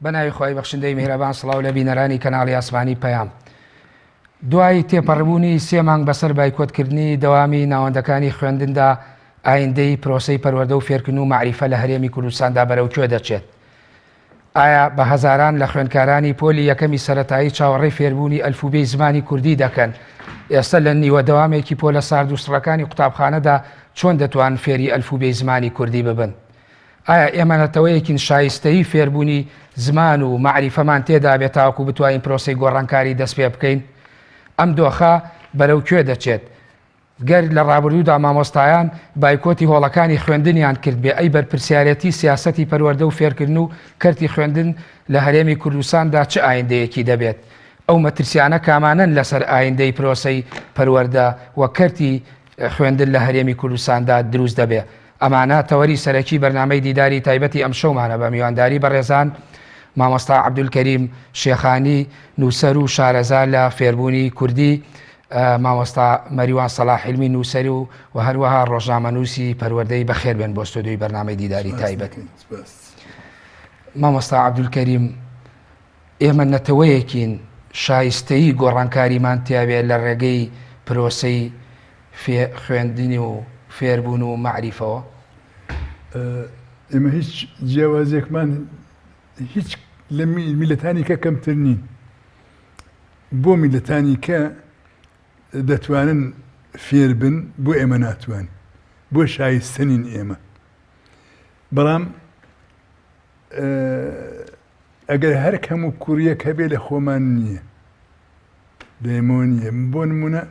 بەناوی خوای بەخشندەی میهرەبان سڵاو لە بینەرانی کەناڵی ئاسمانی پەیام. دوای تێپەڕبوونی سێ مانگ بەسەر بایکۆتکردنی دەوامی ناوەندەکانی خوێندندا ئایندەی پرۆسەی پەروەردە و فێرکردن و مەعریفە لە هەرێمی کوردستاندا بەرەو کوێ دەچێت؟ ئایا بە هەزاران لە خوێندکارانی پۆلی یەکەمی سەرەتایی چاوەڕێی فێربوونی ئەلفوبێی زمانی کوردی دەکەن؟ ئێستا لە نیوە دەوامێکی پۆلە سارد و سڕەکانی قوتابخانەدا چۆن دەتوان فێری ئەلفوبێی زمانی کوردی ببن؟ ئایا ئێمە نەتەوەیەکین شایستەیی فێربوونی زمان و مەعریفەمان تێدابێت تاوەکو بتوانین پرۆسەی گۆڕانکاری دەست پێ بکەین؟ ئەم دۆخە بەرەو کوێ دەچێت؟ گەر لە ڕابردوودا مامۆستایان بایکۆتی هۆڵەکانی خوێندنیان کردبێ، ئەی بەرپرسیارێتی سیاسەتی پەروەردە و فێرکردن و کەرتی خوێندن لە هەرێمی کوردستاندا چ ئایندەیەکی دەبێت؟ ئەو مەترسیانە کامانەن لەسەر ئایندەی پرۆسەی پەروەردە و کەرتی خوێندن لە هەرێمی کوردستاندا دروست دەبێ؟ ئەمانە تەوەری سەرەکی بەرنامەی دیداری تایبەتی ئەمشەومانە بە میوانداری بەڕێزان مامۆستا عەبدولکەریم شێخانی نووسەر و شارەزا لە فێربوونی کوردی، مامۆستا مەریوان سەڵاح حیلمی نووسەر و و هەروەها ڕۆژنامەنووسی پەروەردەی بەخێر بێن بۆ ستۆدیۆی بەرنامەی دیداری تایبەت. مامۆستا عەبدولکەریم ئێمە نەتەوەیەکین شایستەیی گۆڕانکاریمان تیاوێ لە ڕێگەی پرۆسەی خوێندنی و فێربوون و مەعریفەوە؟ ئێمە هیچ جیاوازیەکمان هیچ لە میلەتانی کە کەمتر نین. بۆ میلەتانی کە دەتوانن فێر بن بۆ ئێمە ناتوان بۆ شایستە نین ئێمە. بەڵام ئەگەر هەر کەم و کوڕیەک هەبێ لە خۆمان نییە لە ئێمەوە نییە بۆ نمونە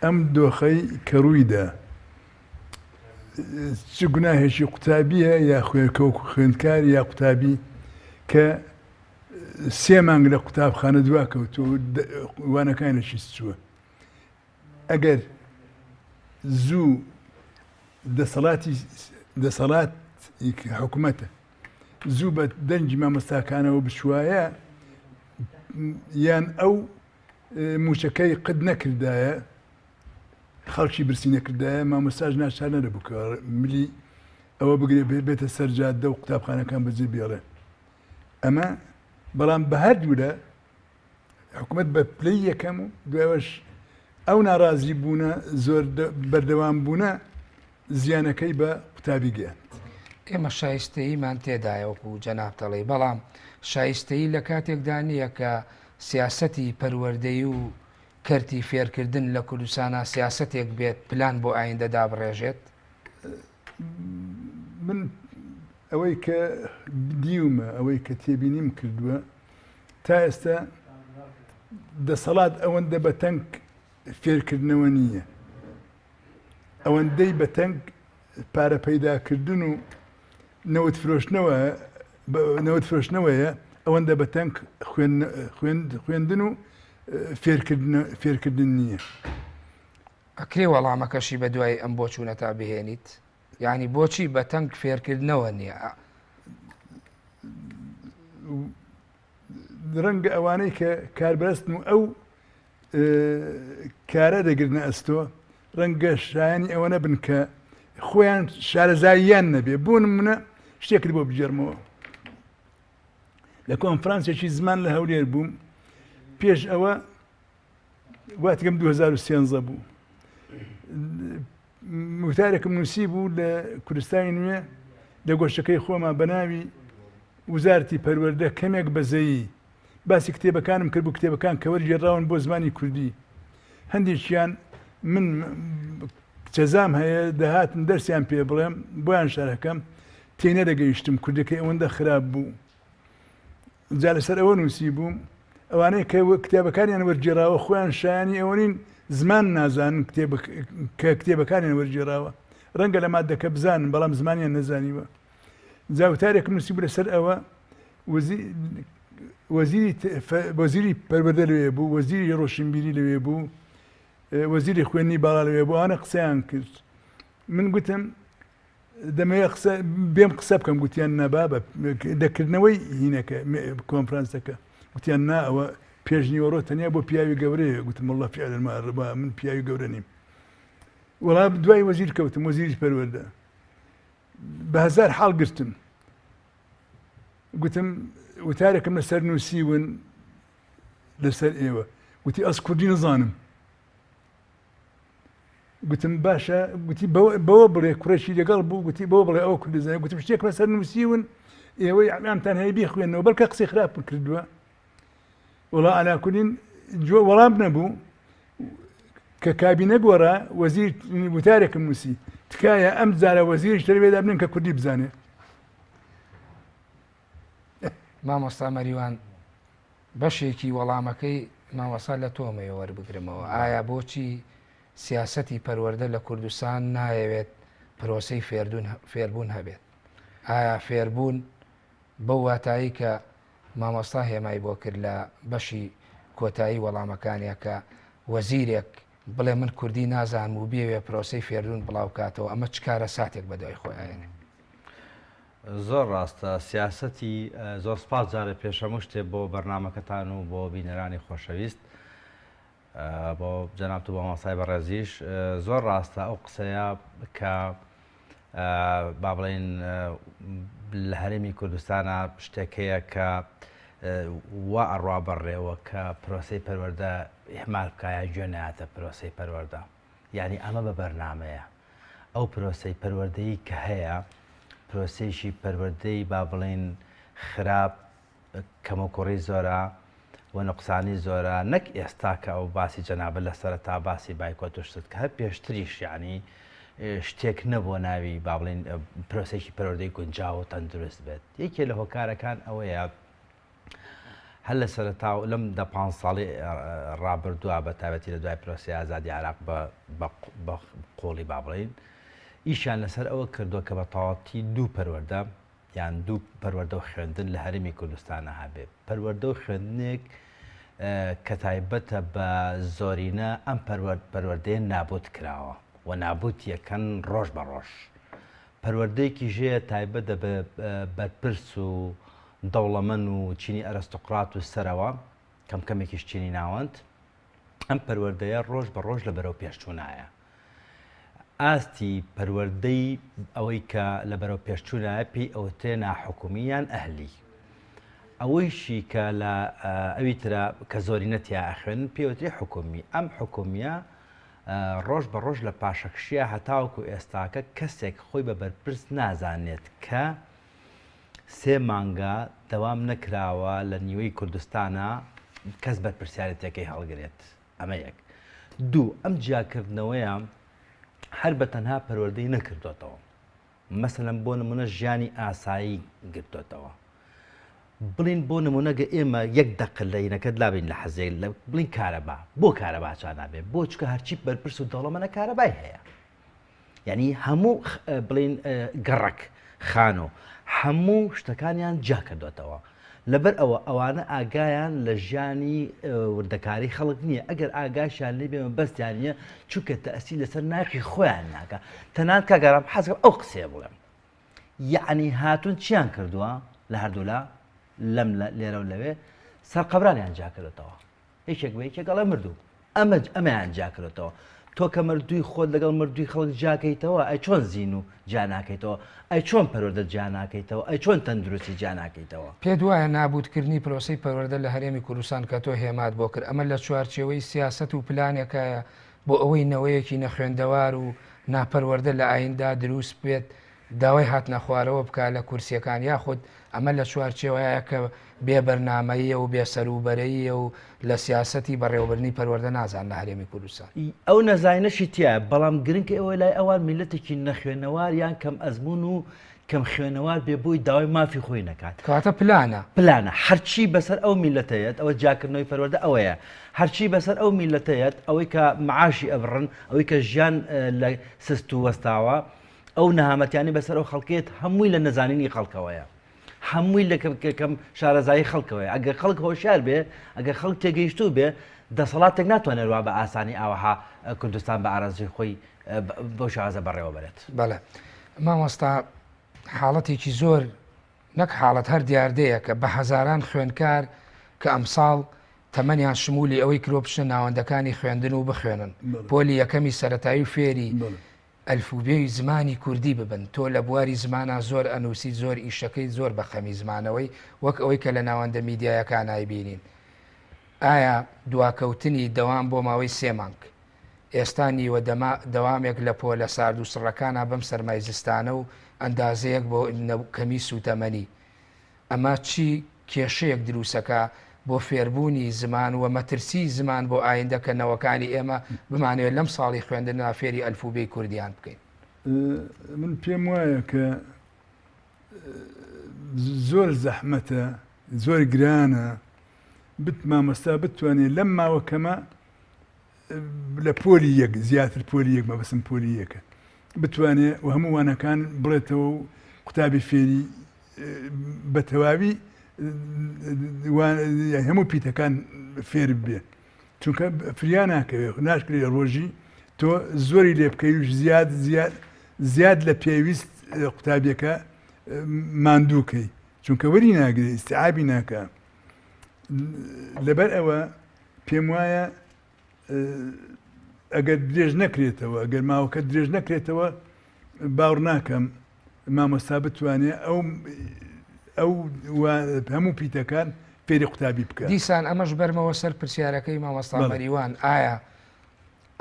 ئەم دۆخەی کە ڕوویدا چ گوناهێکی قوتابیە یا خوێنکەوەکو خوێندکار یا قوتابی کە سێ مانگ لە قوتابخانە دوا کەوتووە و وانەکانی لە کیس چووە ئەگەر زوو دەسەڵاتی دەسەڵات حکوومەتە زوو بە دەنگی مامۆستاکانەوە بچوایە یان ئەو موچەکەی قد نەکردایە خەڵکی برسی نەکردایە مامۆستاش ناچار نەدەبوو کە ملی ئەوە بگرێ بێتە سەر جادە و قوتابخانەکان بەجێ بێڵێ ئەمە بەڵام بە هەردوولە حکومەت بە پلەی یەکەم و دوایەوەش ئەو ناڕازی بوونە زۆر بەردەوام بوونە زیانەکەی بە قوتابی گەیاند. ئێمە شایستەییمان تێدایە وەکو جەنابت ئەڵێی، بەڵام شایستەیی لە کاتێکدا نییە کە سیاسەتی پەروەردەیی و کەرتی فێرکردن لە کوردستانا سیاسەتێک بێت پلان بۆ ئایندە دابڕێژێت. من ئەوەی کە دیومە، ئەوەی کە تێبینیم کردووە تا ئێستا دەسەڵات ئەوەندە بەتەنگ فێرکردنەوە نییە. ئەوەندەی بەتەنگ پارە پەیداکردن و نەوت فرۆشتنەوە نەوت فرۆشتنەوەیە ئەوەندە بەتەنگ خوێندن و فێرکردن نییە. ئەکرێ وەڵامەکەشی بە دوای ئەم بۆچوونەتا بهێنیت؟ یعنی بۆچی بەتەنگ فێرکردنەوە نییە؟ ڕەنگە ئەوانەی کە کاربەرستن و ئەو کارە دەگرنە ئەستۆ ڕەنگە شایانی ئەوە نەبن کە خۆیان شارەزاییان نەبێ بۆ نمونە شتێکت بۆ بگێڕمەوە لە کۆنفرانسێکی زمان لە هەولێر بووم پێش ئەوە واتگەم 2013 بوو وتارێکم نووسی بوو لە کوردستانی نوێ لە گۆشەکەی خۆما بە ناوی وزارتی پەروەردە کەمێک بەزەیی باسی کتێبەکانم کرد بوو کتێبەکان کە وەرگێڕاون بۆ زمانی کوردی هەندێکیان من کچەزام هەیە دەهاتن دەرسیان پێ بڵێم بۆیان شەرەکەم تێنەدەگەیشتم کوردەکەی ئەوەندە خراپ بوو جا لەسەر ئەوە نووسی بووم ئەوانەی کە کتێبەکانیان وەرگێراوە خۆیان شایانی ئەوە نین زمان نازانن کتێب کە کتێبەکانیان وەرگێراوە ڕەنگە لە مادەکە بزانن بەڵام زمانیان نەزانیوە جا وتارێکم نووسی بوو لەسەر ئەوە وەزیری وەزیری پەروەردە لەوێ بوو وەزیری ڕۆشنبیری لەوێ بوو وەزیری خوێندنی باڵا لەوێ بوو ئەوانە قسەیان کرد من گوتم دەمەوێت قسە بێم قسە بکەم گوتیان نا بابە دەکردنەوەی هینەکە کۆنفرانسەکە گوتیان نا ئەوە پێش نیوەڕۆ تەنیا بۆ پیاوی گەورەیە گوتم والله فعلا ما من پیاوی گەورە نیم وەڵا دوای وەزیر کەوتم وەزیری پەروەردە بە هەزار حاڵ گرتم. گوتم وتارێکم لەسەر نووسیون لەسەر ئێوە. گوتی ئەس کوردی نزانم. گوتم باشە، گوتی بەوە بڵێ کوڕێکی لەگەڵ بوو، گوتی بەوە بڵێ ئەوە کوردی زانێ. گوتم شتێک لەسەر نووسیون ئێوەی ئەمتان هەیە بیخوێنەوە، بەڵکە قسەی خراپم کردووە. وەڵا ئەلاکولین وەڵام نەبوو کە کابینە گۆڕا وەزیر وتارێکم نووسی تکایە ئەم جارە وەزیریش تەربیەدا بنێن کە کوردی بزانێ. مامۆستا مەریوان بەشێکی وەڵامەکەی مامۆستا لە تۆمەوە وەربگرمەوە، ئایا بۆچی سیاسەتی پەروەردە لە کوردستان نایەوێت پرۆسەی فێربوون هەبێت؟ ئایا فێربوون بەو واتایی کە مامۆستا هێمای بۆ کرد لە بەشی کۆتایی وەڵامەکانیا کە وەزیرێک بڵێ من کوردی نازانم و بیەوێ پرۆسەی فێربوون بڵاوکاتەوە ئەمە چ کارەساتێک بەدوای خۆی ئەهێنێ؟ زۆر ڕاستە سیاسەتی زۆر سپاس جارێ پێش هەموو شتێ بۆ بەرنامەکەتان و بۆ بینەرانی خۆشەویست بۆ جەنابت و بۆ مامۆستای بەڕێزیش زۆر ڕاستە ئەو قسەیە کە با بڵێین لە هەرێمی کوردستانە شتێک هەیە کە وا ئەڕوا بەڕێوە کە پرۆسەی پەروەردە ئیهمال بکا یا گوێ نایاتە پرۆسەی پەروەردە یعنی ئەمە بە بەرنامەیە ئەو پرۆسەی پەروەردەیی کە هەیە پرۆسەیەکی پەروەردەی با بڵێین خراپ کەموکوڕی زۆرە و نوقسانی زۆرە نەک ئێستا کە ئەو باسی جەنابت لە سەرەتا باسی بایکۆت و شتت کە هەر پێشتریش یعنی شتێک نەبووە ناوی با بڵێین پرۆسێکی پەروەردەی گونجاو و تەندروست بێت یەکێ لە هۆکارەکان ئەوەیە هەر لە سەرەتا و لەم دە پانز ساڵی ڕابردووە بە تایبەتی لە دوای پرۆسەی ئازادی عێراق بە قوڵی با بڵێین ئیشیان لەسەر ئەوە کردووە کە بە تەواوەتی دوو پەروەردە یان دوو پەروەردە و خوێندن لە هەرێمی کوردستانە هەبێ پەروەردە و خوێندنێک کە تایبەتە بە زۆرینە ئەم پەروەردەیە نابوت کراوە و نابوت یەکەن ڕۆژ بە ڕۆژ پەروەردەیەکیش هەیە تایبەتە بە بەرپرس و دەوڵەمەن و چینی ئەرستۆقرات و سەرەوە، کەم کەمێکیش چینی ناوەند، ئەم پەروەردەیە ڕۆژ بە ڕۆژ لە بەرەو پێشچوونایە. ئاستی پەروەردەی ئەوەی کە لە بەرەو پێشچوونایە پێی ئەوترێ ناحکومی یان ئەهلی. ئەوەیشی کە لە ئەوی ترە کە زۆرینە تیا ئەخوێنن پێی ئەوترێ حکومی. ئەم حکومیە ڕۆژ بە ڕۆژ لە پاشەکشیە هەتاوەکو ئێستاکە کەسێک خۆی بە بەرپرس نازانێت کە سێ مانگە دەوام نەکراوە لە نیوەی کوردستانا کەس بەرپرسیارێتیەکەی هەڵگرێت ئەمە یەک. دوو ئەم جیاکردنەوەیە هەر بە تەنها پەروەردەی نەکردۆتەوە مەسەلەن بۆ نمونە ژیانی ئاسایی گرتۆتەوە بڵین بۆ نمونە گە ئێمە یەک دەقە لە ینەکەت لابین لە حەزێک لە بڵین کارەبا بۆ کارەبا چا نابێ بۆ چکە هەرچی بەرپرس و دەوڵەمەنە کارەبای هەیە یعنی هەموو بڵین گەڕەک خانۆ هەموو شتەکانیان جیا کردوێتەوە لەبەر ئەوە ئەوانە ئاگایان لە ژیانی وردەکاری خەڵک نییە ئەگەر ئاگاشیان لێ بێ مەبەستیان نییە چونکە تەئسیر لەسەر ناخی خۆیان ناکا تەنانەت کاک ئارام حەزەکەم ئەو قسەیە بڵێم یەعنی هاتوون چیان کردووە لە هەردوولا لەم لێرە و لەوێ سەرقەبرانیان جیا کردوێتەوە یەکێک بە یەکێک ئەڵێ مردوو ئەمە ئەمەیان جیا کردوێتەوە تۆ کە مردووی خۆت لەگەڵ مردووی خەڵک جیاکەیتەوە ئەی چۆن زین و جیا ناکەیتەوە ئەی چۆن پەروەردە جیا ناکەیتەوە ئەی چۆن تەندروستی جیا ناکەیتەوە؟ پێت وایە نابوودکردنی پرۆسەی پەروەردە لە هەرێمی کوردستان کە تۆ هێمات بۆ کرد ئەمە لە چوارچێوەی سیاسەت و پلانێکایە بۆ ئەوەی نەوەیەکی نەخوێندەوار و ناپەروەردە لە ئایندە دروست بێت داوای هاتنەخوارەوە بکا لە کورسیەکان یاخود ئەمە لە چوارچێوەیە کە بێ بەرنامەییە و بێ سەروبەرەییە و لە سیاسەتی بەڕێوەبردنی پەروەردە نازان لە هەرێمی کوردستان. ئەو نەزانینەشی تیایە، بەڵام گرنگ ئەوەیە لای ئەوان میللەتێکی نەخوێنەوار یان کەم ئەزموون و کەم خوێنەوار بێ بۆی داوای مافی خۆی نەکات. کەواتە پلانە. پلانە. هەرچی بەسەر ئەو میللەتە یەت، ئەوە جیاکردنەوەی پەروەردە ئەوەیە. هەرچی بەسەر ئەو میللەتە یەت، ئەوەی کە معاشی ئەبڕن، ئەوەی کە ژیان لە سست و وەستاوە، ئەو نەهامەتیانەی بەسەر ئەو خەڵکە یەت هەمووی لە نەزانینی خەڵکەوەیە. هەمووی لە کەم شارەزایی خەڵکەوەیە. ئەگەر خەڵک هۆشیار بێ، ئەگەر خەڵک تێگەیشتوو بێ، دەسەڵاتێک ناتوانێت وا بە ئاسانی ئاوەها کوردستان بە ئارەزووی خۆی بەو شێوازە بەڕێوە بەرێت. بەڵێ مامۆستا حاڵەتێکی زۆر نەک حاڵەت هەر دیاردەیەکە بە هەزاران خوێندکار کە ئەمساڵ تەمەنیان شمولی ئەوەی کرۆ بچنە ناوەندەکانی خوێندن و بخوێنن پۆلی یەکەمی سەتایی و فێری ئەلفوبێی زمانی کوردی ببن، تۆ لە بواری زمانا زۆر ئەنووسیت زۆر ئیشەکەیت زۆر بە خەمی زمانەوەی وەک ئەوەی کە لە ناوەندە میدیایەکان ئایبینین. ئایا دواکەوتنی دەوام بۆ ماوەی سێ مانگ، ئێستا نیوە دەوامێک لە پۆلە سارد و سڕەکانا بەم سەرمای زستانە و ئەندازەیەک بۆ کەمی سووتەمەنی، ئەمە چی کێشەیەک دروسەکا بۆ فێربوونی زمان و مەترسیی زمان بۆ ئایندە کە نەوەکانی ئێمە بمانەوێت لەم ساڵی خوێندنە فێری ئەلفوبێی کوردیان بکەین؟ من پێم وایە کە زۆر زەحمەتە، زۆر گرانە بت مامۆستا بتوانێت لەم ماوە کەمە لە پۆلی یەک زیاتر پۆلی یەک مەبەستم پۆلی یەکە بتوانێ و هەموو وانەکان بڵێتەوە و قوتابی فێری بە تەواوی هەموو پیتەکان فێر بێ چونکە فریا ناکەوێت ناشکرێ ڕۆژی تۆ زۆری لێ بکەی زیاد زیاد زیاد لە پێویست قوتابیەکە ماندووکەی چونکە وەری ناگرێ ئیسیعابی ناکە لەبەر ئەوە پێم وایە ئەگەر درێژ نەکرێتەوە ئەگەر ماوەکە درێژ نەکرێتەوە باوڕ ناکەم مامۆستا بتوانێ ئەو ئەو هەموو پیتەکان فێری قوتابی بکە. دیسان ئەمەش بەرمەوە سەر پرسیارەکەی مامۆستا مەریوان ئایا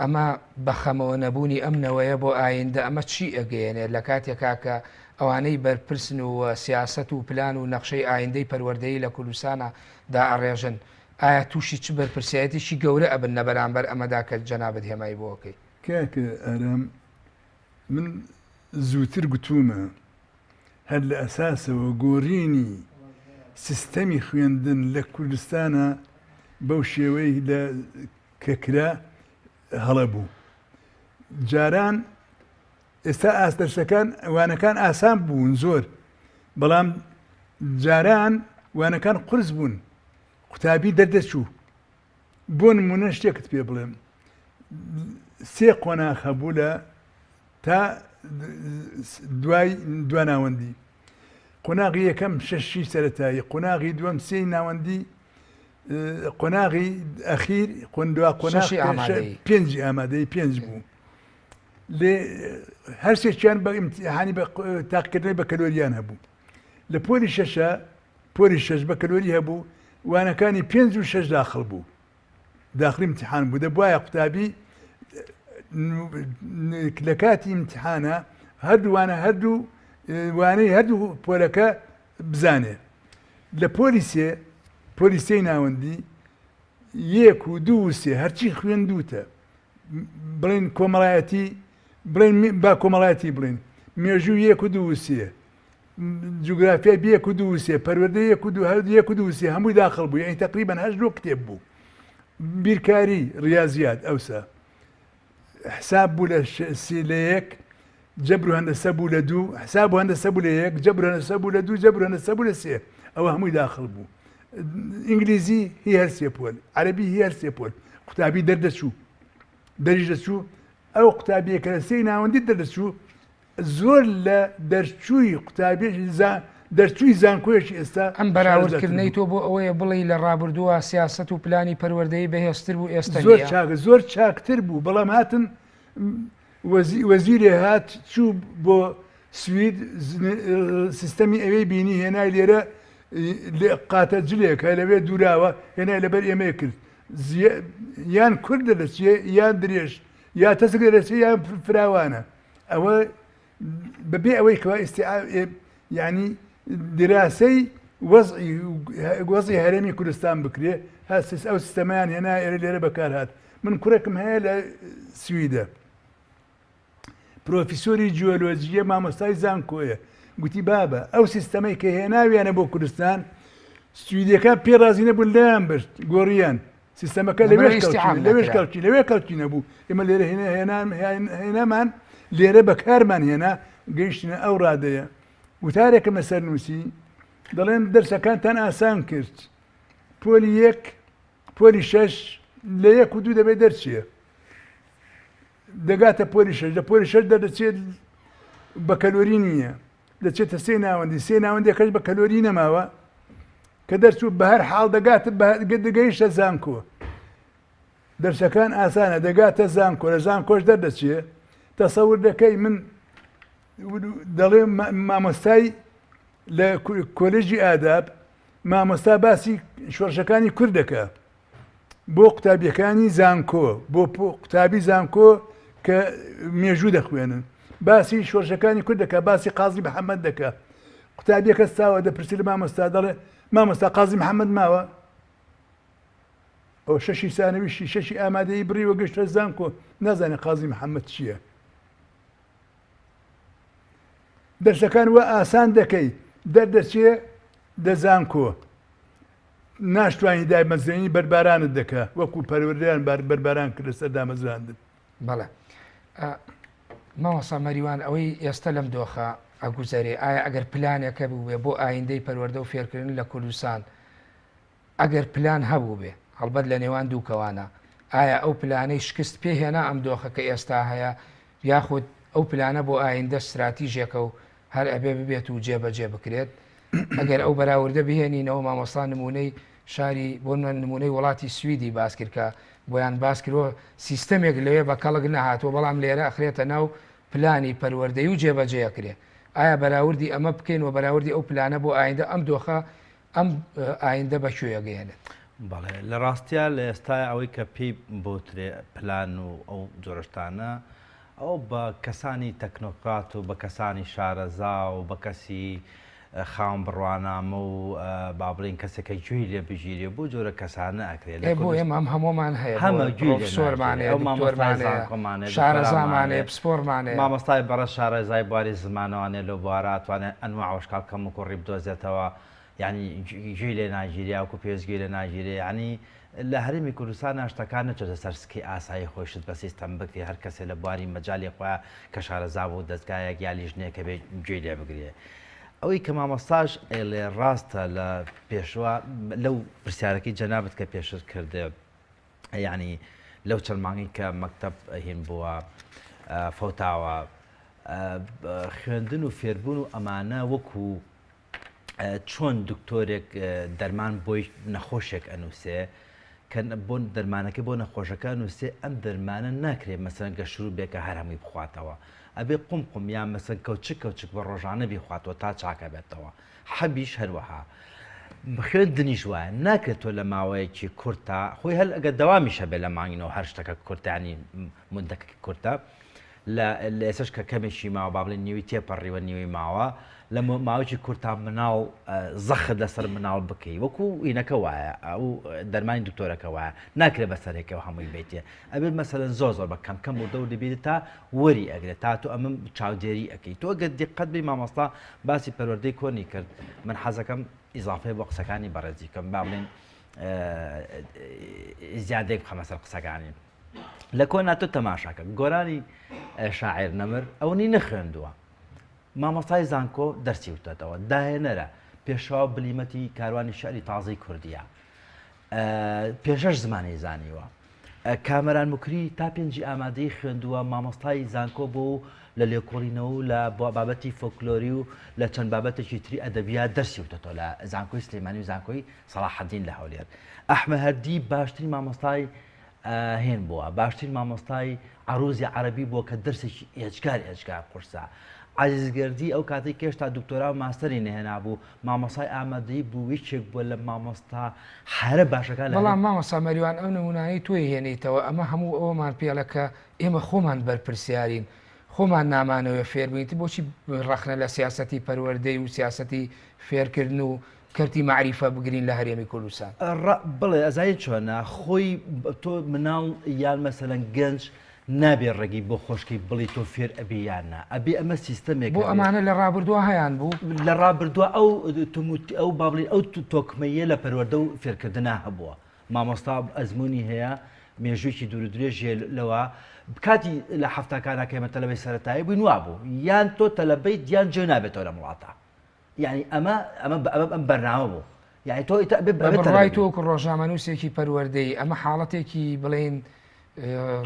ئەمە بە خەمەوە نەبوونی ئەم نەوەیە بۆ ئایندە ئەمە چی ئەگەیەنێت لە کاتێکا کە ئەوانەی بەرپرسن و سیاسەت و پلان و نەخشەی ئایندەی پەروەردەیی لە کوردستانا دائەڕێژن ئایا تووشی چ بەرپرسیارێتێکی گەورە ئەبن لە بەرامبەر ئەمەدا کە جەنابت هێمای بۆ ئەکەی؟ کاک ئارام من زووتر گوتوومە هەر لە ئەساسەوە گۆرینی سیستەمی خوێندن لە کوردستانا بەو شێوەی لە کە کرا هەڵە بوو جاران ئێستا ئاست دەرسەکان وانەکان ئاسان بوون زۆر بەڵام جاران وانەکان قرس بوون قوتابی دەردەچوو بۆ نمونە شتێکت پێ بڵێم سێ قۆناخ هەبوو لە تا دوای دواناوەندی قۆناغی یەکەم شەشی سەتایی قۆناغی دووەم سێی ناوەندی قۆناغی ئەخیر قۆندوا قۆناغی پێنجی ئامادەی پێنج بوو لێ هەرسێکیان بە ئیمتیحانی بە تاقیکردنەوەی بەکەلۆریان هەبوو لە پۆلی شەشە پۆلی شەش بەکەلۆری هەبوو وانەکانی پێنج و شەش داخڵ بوو داخلی امتحان بوو دەبواە قوتابی لە کاتی امتحانە هەردووانە هەردوو وانەی هەردوو پۆلەکە بزانێ لە پۆلی سێ پۆلی سێی ناوەندی یەک و دوو و سێ هەرچی خوێندوتە بڵێن کۆمەڵایەتی بڵێن با کۆمەڵایەتی بڵێن مێژوو یەک و دوو و سێ جوگرافیای یەک و دوو و سێ پەروەردە یەک و دوو هەر یەک و دوو و سێ هەمووی داخڵ بوو یعنی تقریبا هەشت نۆ کتێب بوو بیرکاری ڕیاضیات ئەوسا حساب بوو لە سی لە یەک جەبر و هەندەسە بوو لە دوو حساب و هەندەسە بوو لە یەک جەبر و هەندەسە بوو لە دوو جەبر و هەندەسە بوو لە سێ ئەوە هەمووی داخڵ بوو ئینگلیزی هی هەر سێ پۆل عەرەبی هی هەر سێ پۆل قوتابی دەردەچوو دەریش دەچوو ئەو قوتابیە کە لە سێی ناوەندی دەردەچوو زۆر لە دەرچووی قوتابی دەرچووی زانکۆیەکی ئێستا ئەم بەراوردکردنەی تۆ بۆ ئەوەیە بڵێی لە ڕابردووە سیاسەت و پلانی پەروەردەیی بەهێزتر بوو ئێستا زۆر چاک زۆر چاکتر بوو بەڵام هاتن وەزیرێ هات چوو بۆ سوید سیستەمی ئەوێی بینی هێنای لێرە قاتە جلێک هە لەوێ دووراوە هێنای لەبەر ئێمەی کرد یان کورد دەچێ یان درێژ یا تەسک دەچێ یان فراوانە ئەوە بەبێ ئەوەی کەوا ئیستیعاب یعنی دراسەی وەزعی هەرێمی کوردستان بکرێ هەسس ئەو سیستەمەیان هێنا ئێرە لێرە بەکار هات من کوڕێکم هەیە لە سویدە پرۆفیسۆری جیۆلۆجیە مامۆستای زانکۆیە گوتی بابە ئەو سیستەمەی کە هێناویانە بۆ کوردستان سویدەکان پێ ڕازی نەبوون لایان برد گۆڕیان سیستەمەکە لەوێش لەوێش کەڵکی لەوێ کەڵکی نەبوو ئێمە لێرە هێنامان لێرە بەکارمان هێنا گەیشتنە ئەو ڕادەیە وتارێکم لەسەر نووسی دەڵێن دەرسەکانتان ئاسان کرد پۆلی یەک پۆلی شەش لە یەک و دوو دەبێت دەرچێ دەگاتە پۆلی شەش لە پۆلی شەش دەردەچێت بە کەلۆری نییە دەچێتە سێ ناوەندی سێ ناوەندەکەش بە کەلۆری نەماوە کە دەرچوو بە هەر حاڵ دەگاتە دەگەیشتە زانکۆ دەرسەکان ئاسانە دەگاتە زانکۆ لە زانکۆش دەردەچێ. تەسەور دەکەی من دەڵێ مامۆستای لە کۆلێژی ئاداب مامۆستا باسی شۆڕشەکانی کورد دەکا بۆ قوتابیەکانی زانکۆ بۆ قوتابی زانکۆ کە مێژوو دەخوێنن باسی شۆرشەکانی کورد دەکا باسی قازی محەممەد دەکا قوتابیەکە ساوە دەپرسی لە مامۆستا دەڵێ مامۆستا قازی محەممەد ماوە ئەو شەشی سانەویشی شەشی ئامادەی بڕیوە گەشتە زانکۆ نازانێت قازی محەممەد چییە دەرسەکان وا ئاسان دەکەی دەردەچێ لە زانکۆ ناشتوانی دایمەزرێنی بەربارانت دەکا وەکو پەروەردەیان بەرباران کرد لەسەر دامەزراندن. بەڵێ مامۆستا مەریوان ئەوەی ئێستا لەم دۆخە ئەگوزەرێ ئایا ئەگەر پلانێک هەبووبێ بۆ ئایندەی پەروەردە و فێرکردن لە کوردستان ئەگەر پلان هەبووبێ هەڵبەت لە نێوان دوو کەوانە ئایا ئەو پلانەی شکست پێ هێنا ئەم دۆخە کە ئێستا هەیە یاخود ئەو پلانە بۆ ئایندە ستراتیژێکە و هەر ئەبێ ببێت و جێبەجێ بکرێت؟ ئەگەر ئەو بەراوردە بهێنینەوە مامۆستا نموونەی شاری بۆ نموونەی وڵاتی سویدی باس کرد کە بۆیان باس کرۆ سیستەمێک لەوێ بە کەڵک نەهاتووە بەڵام لێرە ئەخرێتە ناو پلانی پەروەردەی و جێبەجێ ئەکرێ ئایا بەراوردی ئەمە بکەین و بەراوردی ئەو پلانە بۆ ئایندە ئەم دۆخە ئەم ئایندە بە کوێ ئەگەیەنێت؟ بەڵێ لە ڕاستیا لە ئێستایا ئەوەی کە پێی بوترێ پلان و ئەو جۆرە شتانە ئەو بە کەسانی تەکنۆکرات و بە کەسانی شارەزا و بە کەسی خاوەن بڕوانامە و با بڵێین کەسێک کە گوێی لێ بگیرێ بۆ جۆرە کەسانە ئەکرێ لە ئێ بۆ ئێمە ئەم هەموومان هەیە بۆ هەمە گوێی لێ پرۆفسۆرمان ناگیرێ هەیە ئەو مامۆستای دکتۆرمان هەیە زانکۆمان هەیە شارەزامان دکتۆرامان هەیە هەیە پسپۆڕمان هەیە. مامۆستای بەڕێز شارەزای بواری زمانەوانیە لەو بوارە ئەتوانێ ئەنواع وەشکاڵ کەم و کوڕی بدۆزێتەوە یانی گوێی لێ ناگیرێ یاکو پێویست گوێی لێ ناگیرێ یانی لە هەرێمی کوردستانا شتەکان نەچۆتە سەر سکەی ئاسایی خۆی شت بە سیستەم بکرێ هەر کەسێ لە بواری مەجالی خۆیا کە شارەزا بوو دەزگایەک یا لیژنەیەک هەبێ گوێی لێ بگرێ ئەوەی کە مامۆستاش ئەیڵێ ڕاستە لە پێشوە لەو پرسیارەکەی جەنابت کە پێشتر کردێ یعنی لەو چەند مانگی کە مەکتەب هین بووە فەوتاوە خوێندن و فێربوون و ئەمانە وەکو چۆن دکتۆرێک دەرمان بۆی نەخۆشێک ئەنووسێ کە بۆ دەرمانەکە بۆ نەخۆشەکە نووسێ ئەم دەرمانە ناکرێت مەسەن گە شروع بێکە هەر هەمووی بخواتەوە ئەبێ قوم قوم یان مەسەن کەوچک کەوچک بە ڕۆژانە بیخواتەوە تا چاکە بێتەوە حەبیش هەروەها خوێندنیش وایە ناکرێت تۆ لە ماوەیەکی کورتا خۆی هەر ئەگەر دەوامیش هەبێ لە مانگینەوە هەر شتەکە کورتانی مدەکە کورتە لە لە ئێستاش کە کەمێکی ماوە با بڵێین نیوەی تێپەڕیوە نیوەی ماوە لە ماوەیەکی کورتا مناڵ زەخت لەسەر مناڵ بکەی وەکو ئینەکە وایە ئەو دەرمانی دکتۆرەکە وایە ناکرێت بەسەرێکەوە هەمووی بیتێ ئەبێت مەسەلەن زۆر زۆر بە کەم کەم وردە وردە بێت تا وەری ئەگرێت تا تۆ ئەمە چاودێری ئەەکەی تۆ گەر دیقەت بی مامۆستا باسی پەروەردەی کۆنی کرد من حەزەکەم ئیزافەیە بۆ قسەکانی بەڕێزی کەم با بڵێن زیادێک بخەمە سەر قسەکانی لە کۆنا تۆ تەماشاکە گۆرانی شاعیر نەمر ئەوەنی نەخوێندووە مامۆستای زانکۆ دەرسی وتەتەوە داهێنەرە پێشەوا بلیمەتی کاروانی شعری تازەی کوردیە پێشەش زمانی زانیوە کامەران مکری تا پێنجی ئامادەی خوێندووە مامۆستای زانکۆ بۆ و لە لێکۆڵینەوە و لە بابەتی فۆکلۆری و لە چەند بابەتێکی تری ئەدەبیات دەرسی وتەتەوە لە زانکۆی سلێمانی و زانکۆی سەڵاحەدین لە هەولێر ئەحمە هەردی باشترین مامۆستای هێن بووە باشترین مامۆستای عەروزی عەرەبی بووە کە دەرسێکی ئێجگار ئێجگار قورسە. عەزیز گەردی ئەو کاتەی کە هێشتا دکتۆرا و ماستەری نەهێنابوو مامۆستای ئامادەیی بوو یەکێک بووە لە مامۆستا هەرە باشەکان لە بەڵام مامۆستا مەریوان ئەو نموونانەی تۆی هێنیتەوە ئەمە هەموو ئەوەمان پێڵە کە ئێمە خۆمان بەرپرسیارین خۆمان نامانەوێ فێربووین بۆچی ڕەخنە لە سیاسەتی پەروەردەی و سیاسەتی فێرکردن و کەرتی مەعریفە بگرین لە هەرێمی کوردستان. ڕ، بڵێ ئەزانی چۆنە خۆی تۆ مناڵ یان مەسەلەن گەنج نابێ ڕێگەی بۆ خۆشکەی بڵی تۆ فێر ئەبی یان نا ئەبێ ئەمە سیستەمێک بۆ ئەمانە لە ڕابردووە هەیان بوو؟ لە ڕابردووە ئەو ئەو با بڵێین ئەو تۆکمەییە لە پەروەردە و فێرکردنا هەبووە مامۆستا ئەزموونی هەیە مێژوویەکی دوور و درێژ هەیە لەوە کاتی لە حەفتاکانا کە ئێمە تەلەبەی سەرەتایی بووین وابوو یان تۆ تەلەبەیت یان جێ نابێتەوە لەم وڵاتە یعنی ئەمە ئەمە ئەمە ئەم بەرنامە بوو یعنی تۆ ئیتر ئەبێ بە بڕوای تۆ وەکو ڕۆژنامەنووسێکی پەروەردەیی ئەمە حاڵەتێکی بڵێین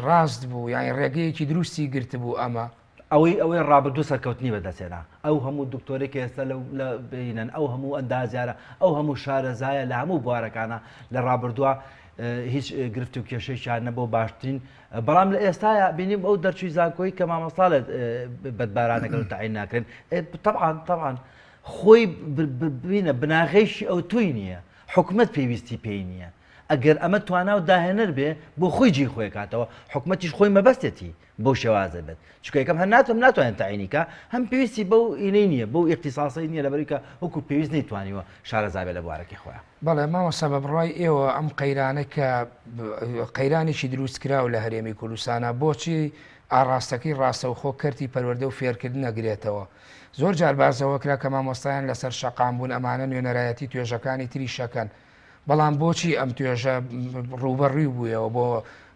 ڕاست بوو یعنی ڕێگەیەکی دروستی گرتبوو ئەمە؟ ئەوەی ئەوەی ڕابردوو سەرکەوتنی بەدەستهێنا، ئەو هەموو دکتۆرەی کە ئێستا لە لە بینن، ئەو هەموو ئەندازیارە، ئەو هەموو شارەزایە لە هەموو بوارەکانە لە ڕابردووە هیچ گرفت و کێشەیەکیان نەبوو باشترین بەڵام لە ئێستایا بینیم ئەو دەرچووی زانکۆی کە مامۆستا لە بەدبارانەکەن و تەعین ناکرێن طبعا طبعا خۆی بینە بناغەیشی ئەو توی نییە حکومت پێویستی پێی نییە ئەگەر ئەمە توانا و داهێنەر بێ بۆ خۆی جێی خۆی کاتەوە حکومەتیش خۆی مەبەستێتی بەو شێوازە بێت چونکە یەکەم هەر ناتوانم ناتوانێت تەعینی کا هەم پێویستی بەو ئینەی نییە بەو ئیختیساسەی نییە لەبەرئەوەی کە وەکو پێویست نەیتوانیوە شارەزا بێت لە بوارەکەی خۆیان. بەڵێ مامۆستا بە بڕوای ئێوە ئەم قەیرانە کە قەیرانێکی دروستکراو لە هەرێمی کوردستانە بۆچی ئاڕاستەکەی ڕاستەوخۆ کەرتی پەروەردە و فێرکردن ئەگرێتەوە؟ زۆر جار باس لەوە کرا کە مامۆستایان لەسەر شەقام بوون ئەمانە نوێنەرایەتی توێژەکانی تریش ئەکەن بەڵام بۆچی ئەم توێژە ڕووبەڕوی بوویەوە بۆ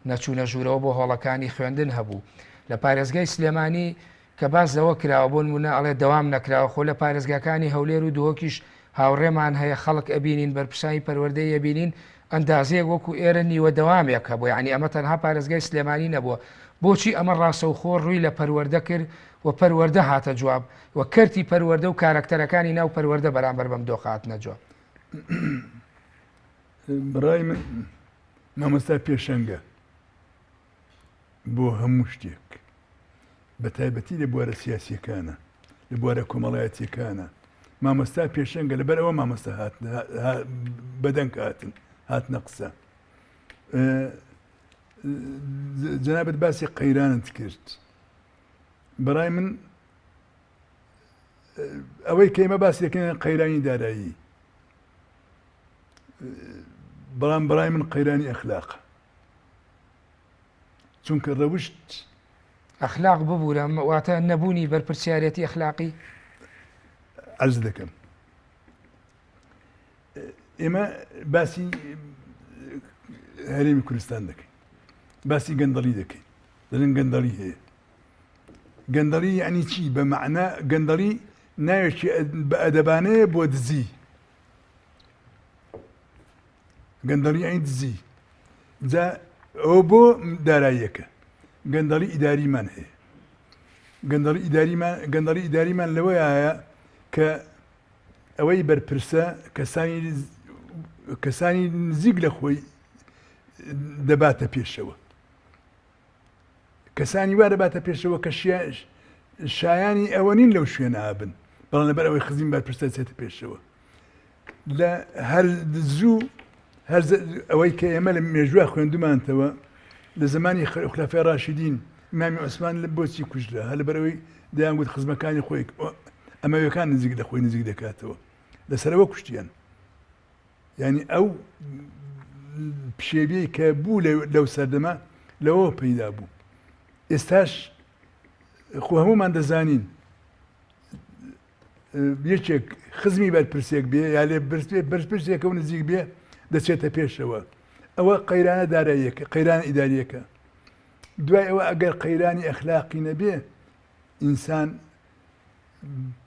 نەچوونە ژوورەوە بۆ هۆڵەکانی خوێندن هەبوو لە پارێزگای سلێمانی کە باس لەوە کراوە بۆ نمونە ئەڵێ دەوام نەکراوە خۆ لە پارێزگاکانی هەولێر و دهۆکیش هاوڕێمان هەیە خەڵک ئەبینین بەرپرسانی پەروەردەی ئەبینین ئەندازەیەک وەکو ئێرە نیوە دەوامێک هەبوو یعنی ئەمە تەنها پارێزگای سلێمانی نەبووە بۆچی ئەمە ڕاستەوخۆ ڕووی لە پەروەردە کرد و پەروەردە هاتە جواب و کەرتی پەروەردە و کارەکتەرەکانی ناو پەروەردە بەرامبەر بەم دۆخە هاتنە جواب؟ بەڕای من مامۆستا پێشەنگە بۆ هەموو شتێک بە تایبەتی لە بوارە سیاسیەکانە لە بوارە کۆمەڵایەتیەکانە مامۆستا پێشەنگە لەبەر ئەوە مامۆستا بەدەنگ هاتن هاتنە قسە جەنابەت باسی قەیرانت کرد بەڕای من ئەوەی کە ئێمە باسی دەکەین قەیرانی دارایی بەڵام بەڕای من قەیرانی ئەخلاق چونکە ڕەوشت ئەخلاق ببوورە واتە نەبوونی بەرپرسیارەتی ئەخلاقی عەرز دەکەم ئێمە باسی هەرێمی کوردستان دەکەین باسی گەندەڵی دەکەین دەڵێن گەندەڵی هەیە گەندەڵی یعنی چی بە مەعنا گەندەڵی ناوێکی بە ئەدەبانەیە بۆ دزی گەندەڵی یعنی دزی جا ئەوە بۆ داراییەکە گەندەڵی ئیداریمان هەیە گەندەڵی ئیداریمان گەندەڵی ئیداریمان لەوەیە کە ئەوەی بەرپرسە کەسانی کەسانی نزیک لە خۆی دەباتە پێشەوە کەسانی وا دەباتە پێشەوە کە شایانی ئەوە نین لەو شوێنە بن، بەڵام لەبەر ئەوەی خزمی بەرپرسە دەچێتە پێشەوە. لە هەر زوو هەر ئەوەی کە ئێمە لە مێژوە خوێندومانتەوە لە زمانی خلافای ڕاشدین ئیمامی عوسمان لە بۆچی کوژرا هەر لەبەرئەوەی دەیانگوت خزمەکانی خۆی ئەمەویەکان نزیک لە خۆی نزیک دەکاتەوە لەسەرەوە کوشتیان. یانی ئەو پشێویەی کە بوو لەو سەردەمە لەوە پەیدا بوو ئێستاش خۆ هەمومان دەزانین یەکێک خزمی بەرپرسێک بێ یا لێ بەرپرسێکە و نزیک بێ دەچێتە پێشەوە ئەوە قەیرانە داراییەکە قەیران ئیداریەکە دوای ئەوە ئەگەر قەیرانی ئەخلاقی نەبێ ئینسان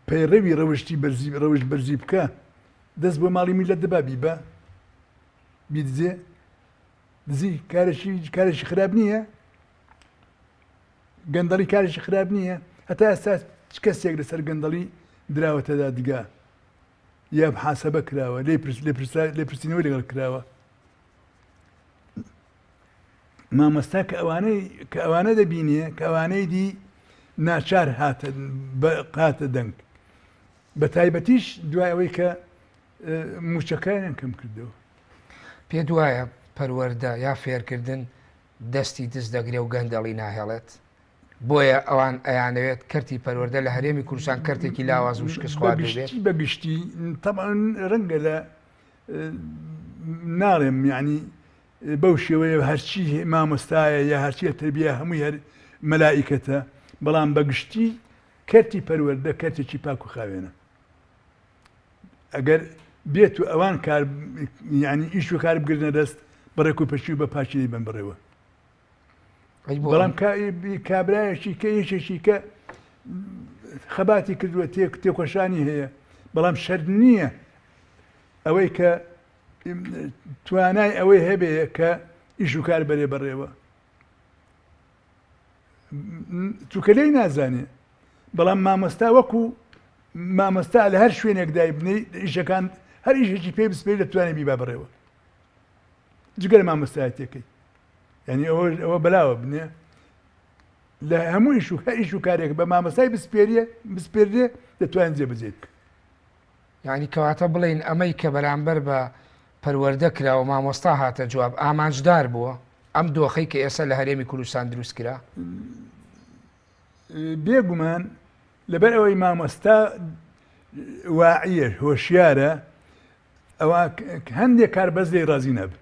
پەیڕەوی ڕەوشتی بەرزی ڕەوشت بەرزی بکە دەست بۆ ماڵی میلەت دەبا بیبە بیدزێ دزی کارێکی کارێکی خراپ نییە گەندەڵی کارێکی خراپ نییە هەتا ئێستا چ کەسێک لەسەر گەندەڵی دراوەتە دادگا یا محاسبە کراوە لێ لێپرسینەوەی لەگەڵ کراوە مامۆستا کە ئەوانەی کە ئەوانە دەبینێ کە ئەوانەی دی ناچار هاتە هاتە دەنگ بە تایبەتیش دوای ئەوەی کە موچەکانیان کەم کردەوە. پێت وایە پەروەردە یا فێرکردن دەستی دز دەگرێ و گەندەڵی ناهێڵێت؟ بۆیە ئەوان ئەیانەوێت کەرتی پەروەردە لە هەرێمی کوردستان کەرتێکی لاواز و شکستخواردوو بێت؟ بە گشتی تەبعەن ڕەنگە لە ناڵێم یعنی بەو شێوەیە هەرچی مامۆستایە یا هەرچی تربیە هەمووی هەر مەلائیکەتە بەڵام بە گشتی کەرتی پەروەردە کەرتێکی پاک و خاوێنە ئەگەر بێت و ئەوان کار یعنی ئیش و کار بگرنە دەست بەڕێک و پەشی و بە پاکی دەیبەن بڕێوە بەڵام کابرایەکی کە یەکێکی کە خەباتی کردووە تێک تێکۆشانی هەیە بەڵام شەرت نییە ئەوەی کە توانای ئەوەی هەبێ کە ئیش و کار بەرێ بەڕێوە. چونکە لێی نازانێ بەڵام مامۆستا وەکو مامۆستا لە هەر شوێنێک دایبنەی ئیشەکان هەر ئیشێکی پێ بسپێری دەتوانێت بیبا بەڕێوە جگە لە مامۆستایەتەکەی یعنی ئەوە ئەوە بەلاوە بنێ لە هەموو ئیش و هەر ئیش و کارێک بە مامۆستای بسپێریە بسپێرێ دەتوانێت جێبەجێ بکە. یانی کەواتە بڵێین ئەمەی کە بەرامبەر بە پەروەردە کرا و مامۆستا هاتە جواب ئامانجدار بووە ئەم دۆخەی کە ئێستا لە هەرێمی کوردستان دروست کرا؟ بێگومان لەبەر ئەوەی مامۆستا واعیە هۆشیارە ئەوە هەندێک کار بەس لێی ڕازی نابن.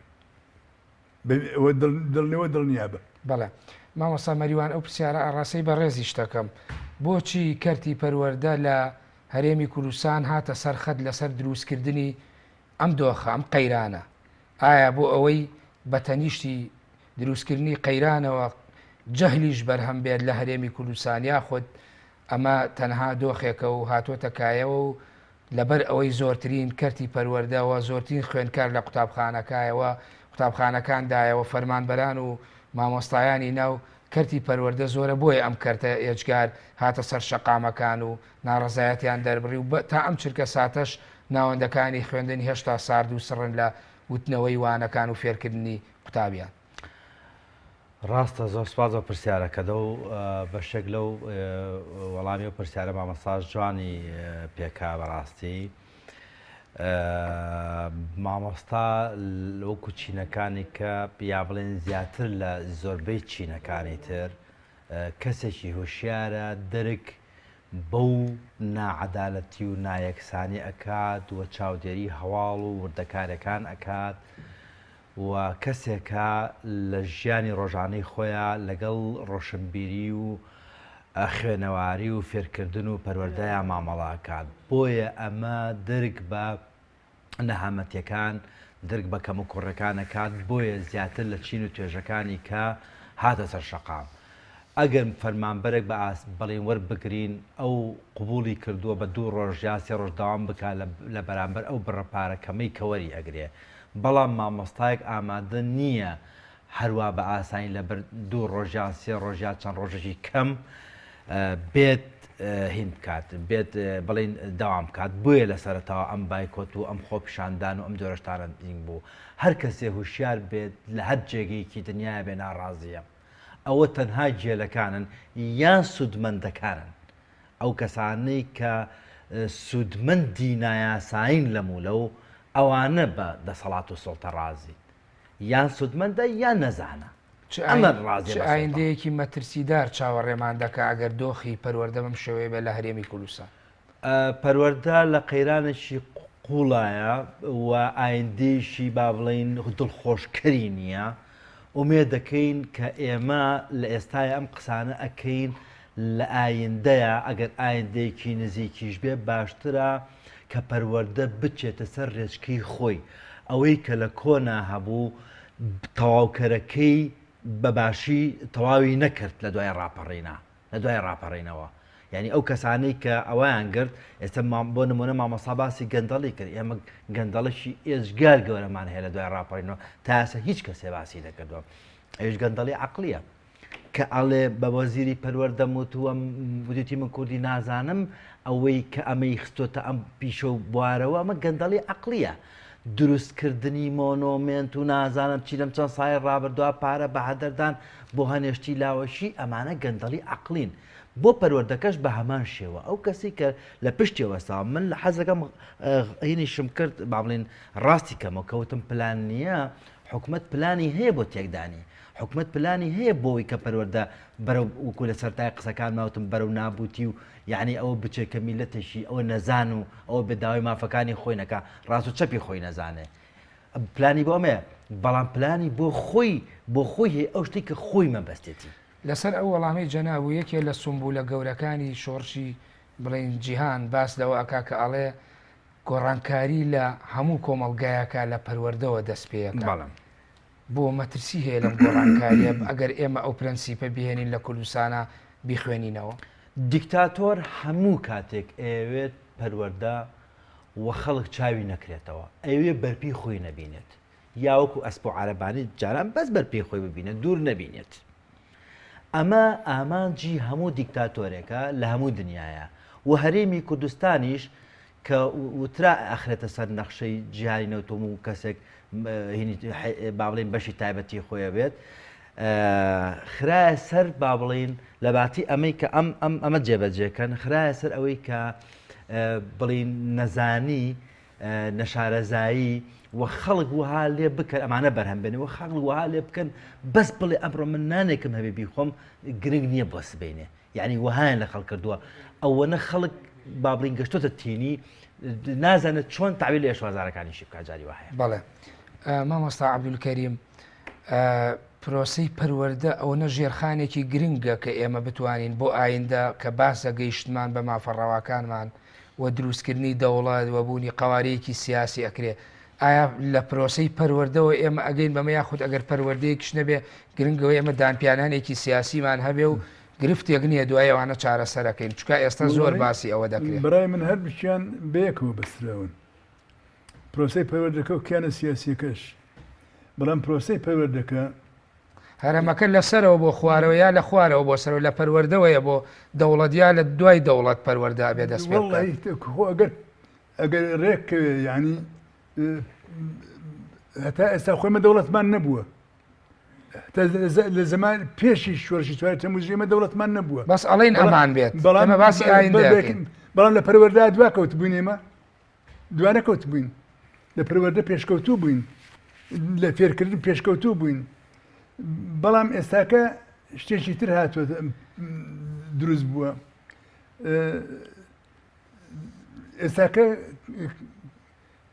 دڵنەوە دڵنیابە. بەڵێ مامۆستا مەریوان ئەو پرسیارە ئاڕاستەی بەڕێزیش دەکەم بۆچی کەرتی پەروەردە لە هەرێمی کوردستان هاتە سەر خەت لەسەر دروستکردنی ئەم دۆخە ئەم قەیرانە ئایا بۆ ئەوەی بە تەنیشتی دروستکردنی قەیرانەوە جەهلیش بەرهەم بێت لە هەرێمی کوردستان یاخود ئەمە تەنها دۆخێکە و هاتۆتە کایەوە و لەبەر ئەوەی زۆرترین کەرتی پەروەردە و زۆرترین خوێندکار لە قوتابخانەکایەوە قوتابخانەکاندایە و فەرمانبەران و مامۆستایانی ناو کەرتی پەروەردە زۆرە بۆیە ئەم کەرتە ئێجگار هاتە سەر شەقامەکان و ناڕەزایەتیان دەربڕی و تا ئەم چرکە ساتەش ناوەندەکانی خوێندن هێشتا سارد و سڕن لە وتنەوەی وانەکان و فێرکردنی قوتابیان. ڕاستە زۆر سپاس بۆ پرسیارەکەت و بەشێک لەو وەڵامی و پرسیارە مامۆستاش جوانی پێکا بەڕاستی مامۆستا وەکو چینەکانی کە یا بڵێن زیاتر لە زۆربەی چینەکانی تر کەسێکی هوشیارە دەرک بەو ناعەدالەتی و نایەکسانی ئەکات و چاودێری هەواڵ و وردەکارەکان ئەکات و کەسێکە لە ژیانی ڕۆژانەی خۆیا لەگەڵ ڕۆشنبیری و خوێنەواری و فێرکردن و پەروەردەیا مامەڵە ئەکات بۆیە ئەمە درک بە نەهامەتیەکان درک بە کەموکوڕیەکان ئەکات بۆیە زیاتر لە چین و توێژەکانی کە هاتە سەر شەقام ئەگەر فەرمانبەرێک بە ئاست بەڵین وەربگرین ئەو قبوڵی کردووە بە دوو ڕۆژ یا سێ ڕۆژ دەوام بکا لە بەرامبەر ئەو بڕە پارە کەمەی کە وەری ئەگرێ بەڵام مامۆستایەک ئامادە نییە هەروا بە ئاسانی لەبەر دوو ڕۆژ یان سێ ڕۆژ یا چەند ڕۆژێکی کەم بێت هین بکات بێت بڵین داوام بکات بۆیە لە سەرەتاوە ئەم بایکۆت و ئەم خۆپیشاندان و ئەم جۆرەشتانە دینگ بوو هەر کەسێ هوشیار بێت لە هەر جێگەیەکی دنیاە بێ ناڕازیە ئەوە تەنها گێلەکانن یان سوودمەندەکانن ئەو کەسانەی کە سوودمەندی نایاسایین لەم و لەو ئەوانە بە دەسەڵات و سوڵتە ڕازین یان سوودمەندە یان نەزانە چ ئەمە ڕازیە چ بە سوڵتە. ئایندەیەکی مەترسیدار چاوەڕێمان دەکا ئەگەر دۆخی پەروەردە بەم شێوەیە بێت لە هەرێمی کوردستان؟ پەروەردە لە قەیرانێکی قوڵایە و ئایندەیەکی با بڵێین دڵخۆشکەری نییە ئومێد دەکەین کە ئێمە لە ئێستایا ئەم قسانە ئەکەین لە ئایندەیا ئەگەر ئایندەیەکی نزیکیش بێ باشترە کە پەروەردە بچێتە سەر رێچکەی خۆی ئەوەی کە لە کۆنا هەبوو تەواوکەرەکەی بە باشی تەواوی نەکرد لە دوای ڕاپەڕینا لە دوای ڕاپەڕینەوە یعنی ئەو کەسانەی کە ئەویان گرت ئێستا بۆ نمونە مامۆستا باسی گەندەڵی کرد ئێمە گەندەڵێکی ئێجگار گەورەمان هەیە لە دوای ڕاپەڕینەوە تا ئێستا هیچ کەسێ باسی نەکردووە ئەویش گەندەڵی عەقڵیە کە ئەڵێ بە وەزیری پەروەردەم وتووە وتیتی من کوردی نازانم ئەوەی کە ئەمەی خستۆتە ئەم پیشە و بوارەوە ئەمە گەندەڵی عەقڵیە دروستکردنی مۆنۆمێنت و نازانم چی لەم چەند ساڵی ڕابردووە پارە بە هەدەردان بۆ هەنێشتی لاوەکی ئەمانە گەندەڵی عەقڵین بۆ پەروەردەکەش بە هەمان شێوە ئەو کەسی کە لە پشتی وەستاوە من لە حەزەکەم هینیشم کرد با بڵین ڕاستی کەمەوە کەوتم پلان نییە حکومت پلانی هەیە بۆ تێکدانی حکومت پلانی هەیە بۆی کە پەروەردە بەرەو وەکو لە سەرتای قسەکان ماوتم بەرەو نابوتی و یعنی ئەوە بچێت کە میلەتێکی ئەوە نەزان و ئەوە بێ داوای مافەکانی خۆی نەکا ڕاست و چەپی خۆی نەزانێ پلانی بۆ ئەمەیە بەڵام پلانی بۆ خۆی بۆ خۆی هەیە ئەو شتێک کە خۆی مەبەستێتی. لەسەر ئەو وەڵامەی جەناب و یەکێ لە سومبولە گەورەکانی شۆڕشی بڵێین جیهان باس لەوە ئەکا کە ئەڵێ گۆڕانکاری لە هەموو کۆمەڵگایەکا لە پەروەردەوە دەست پێ ئەکا. بەڵام. بۆ مەترسی هەیە لەم گۆڕانکاریە ئەگەر ئێمە ئەو پرەنسیپە بهێنین لە کوردستانا بیخوێنینەوە؟ دیکتاتۆر هەموو کاتێک ئەیەوێت پەروەردە و خەڵک چاوی نەکرێتەوە، ئەیەوێ بەرپێی خۆی نەبینێت، یا وەکو ئەسپ و عەرەبانی جاران بەس بەرپێی خۆی ببینێت، دوور نەبینێت. ئەمە ئامانجی هەموو دیکتاتۆرێکە لە هەموو دنیایا و هەرێمی کوردستانیش کە وترا ئەخرێتە سەر نەخشەی جیهانی نەوت و کەسێک هینی با بڵێین بەشی تایبەتی خۆی بێت خرایە سەر با بڵین لە باتی ئەمەی کە ئەم ئەم ئەمە جێبەجێکەن خرایە سەر ئەوەی کە بڵین نەزانی نەشارەزایی و خەڵک وەها لێ بکەن ئەمانە بەرهەم بێنن و خەڵک وەها لێ بکەن بەس بڵێ ئەمڕۆ من نانێکم هەبێ بیخۆم گرنگ نییە بۆ سبەینێ یعنی وەهایان لە خەڵک کردووە ئەوەنە خەڵک با بڵین گەشتۆتە تینی نازانێت چۆن تاوی لە ئێشوازارەکانیشی بکات جاری وایە بەڵێ مامۆستا عەبدولکەریم پرۆسەی پەروەردە ئەوەنە ژێرخانێکی گرنگە کە ئێمە بتوانین بۆ ئایندە کە باسە گەیشتمان بە مافە ڕەواکانمان و دروستکردنی دەوڵەت و بوونی قەوارەیەکی سیاسی ئەکرێ ئایا لە پرۆسەی پەروەردەوە ئێمە ئەگەین بەمە یاخود ئەگەر پەروەردەیەکیش نەبێ گرنگەوە ئێمە دانپیانانێکی سیاسیمان هەبێ و گرفتێک نییە دوای ئەوانە چارەسەرەکەین چکا ئێستا زۆر باسی ئەوە دەکرێت. بەڕای من هەردووکیان بەیەکەوە بەستراون پرۆسەی پەروەردەکە و کیانە سیاسیەکەش بەڵام پرۆسەی پەروەردەکە هەرەمەکە لە سەرەوە بۆ خوارەوە یا لە خوارەوە بۆ سەرەوە لە پەروەردەوەیە بۆ دەوڵەت یا لە دوای دەوڵەت پەروەردە ئەبێ دەست پێ بکات؟ وەڵڵاهی خۆ ئەگەر ئەگەر ڕێک کەوێ یانی هەتا ئێستا خۆی مە دەوڵەتمان نەبووە لە زمان پێشی شۆرشی چوار تەموزی ئێمە دەوڵەتمان نەبووە بەس ئەڵێن ئەمان بێت بەڵام باسی ئایندە بەڵام لە پەروەردە دوا کەوت بووین ئێمە دوانەکەوت بووین لە پەروەردە پێشکەوتوو بووین لە فێرکردن پێشکەوتوو بووین بەڵام ئێستاکە شتێکی تر هاتووە دروست بووە ئێستاکە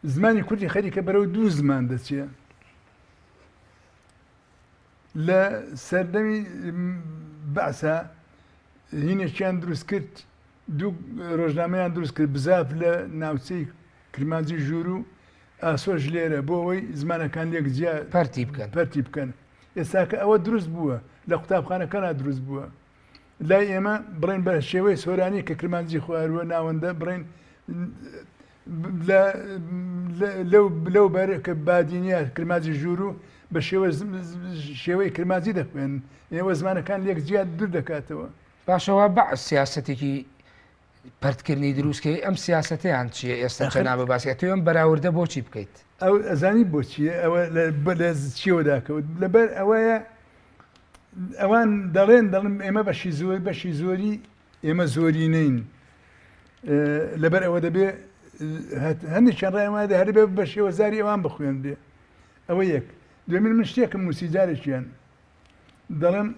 زمانی کوردی خەریکە بەرەو دوو زمان دەچێ لە سەردەمی بەعسا هینێکیان دروست کرد دوو ڕۆژنامەیان دروست کرد بزاف لە ناوچەی کرمانجی ژوور و ئاسۆش لێرە بۆ ئەوەی زمانەکان لێک جیا پەرتی بکەن پەرتی بکەن ئێستاکە ئەوە دروست بووە لە قوتابخانەکەنا دروست بووە لای ئێمە بڵێن بە شێوەی سۆرانی کە کرمانجی خواروە ناوەندە بڵێن لەو لەو بەر کە بادینە کرمانجی ژوور و بە شێوە شێوەی کرمانجی دەخوێن ئێوە زمانەکان لێک جیا دوور دەکاتەوە. باشە وا بەعس سیاسەتێکی پەرتکردنی دروست کەی ئەم سیاسەتەیان چییە ئێستا جەنابە باسی ئەتوێ ئەم بەراوردە بۆچی بکەیت؟ ئەو ئەزانی بۆچیە ئەوە لە چیەوە داکەوت لەبەر ئەوەیە ئەوان دەڵێن دەڵم ئێمە بەشی زۆر بەشی زۆری ئێمە زۆرینەین لەبەر ئەوە دەبێ هەندێکیان ڕای وایە هەر بێ بە شێوەزاری ئەوان بخوێنرێ ئەوە یەک دوێمین من شتێکم نووسی جارێکیان دەڵێم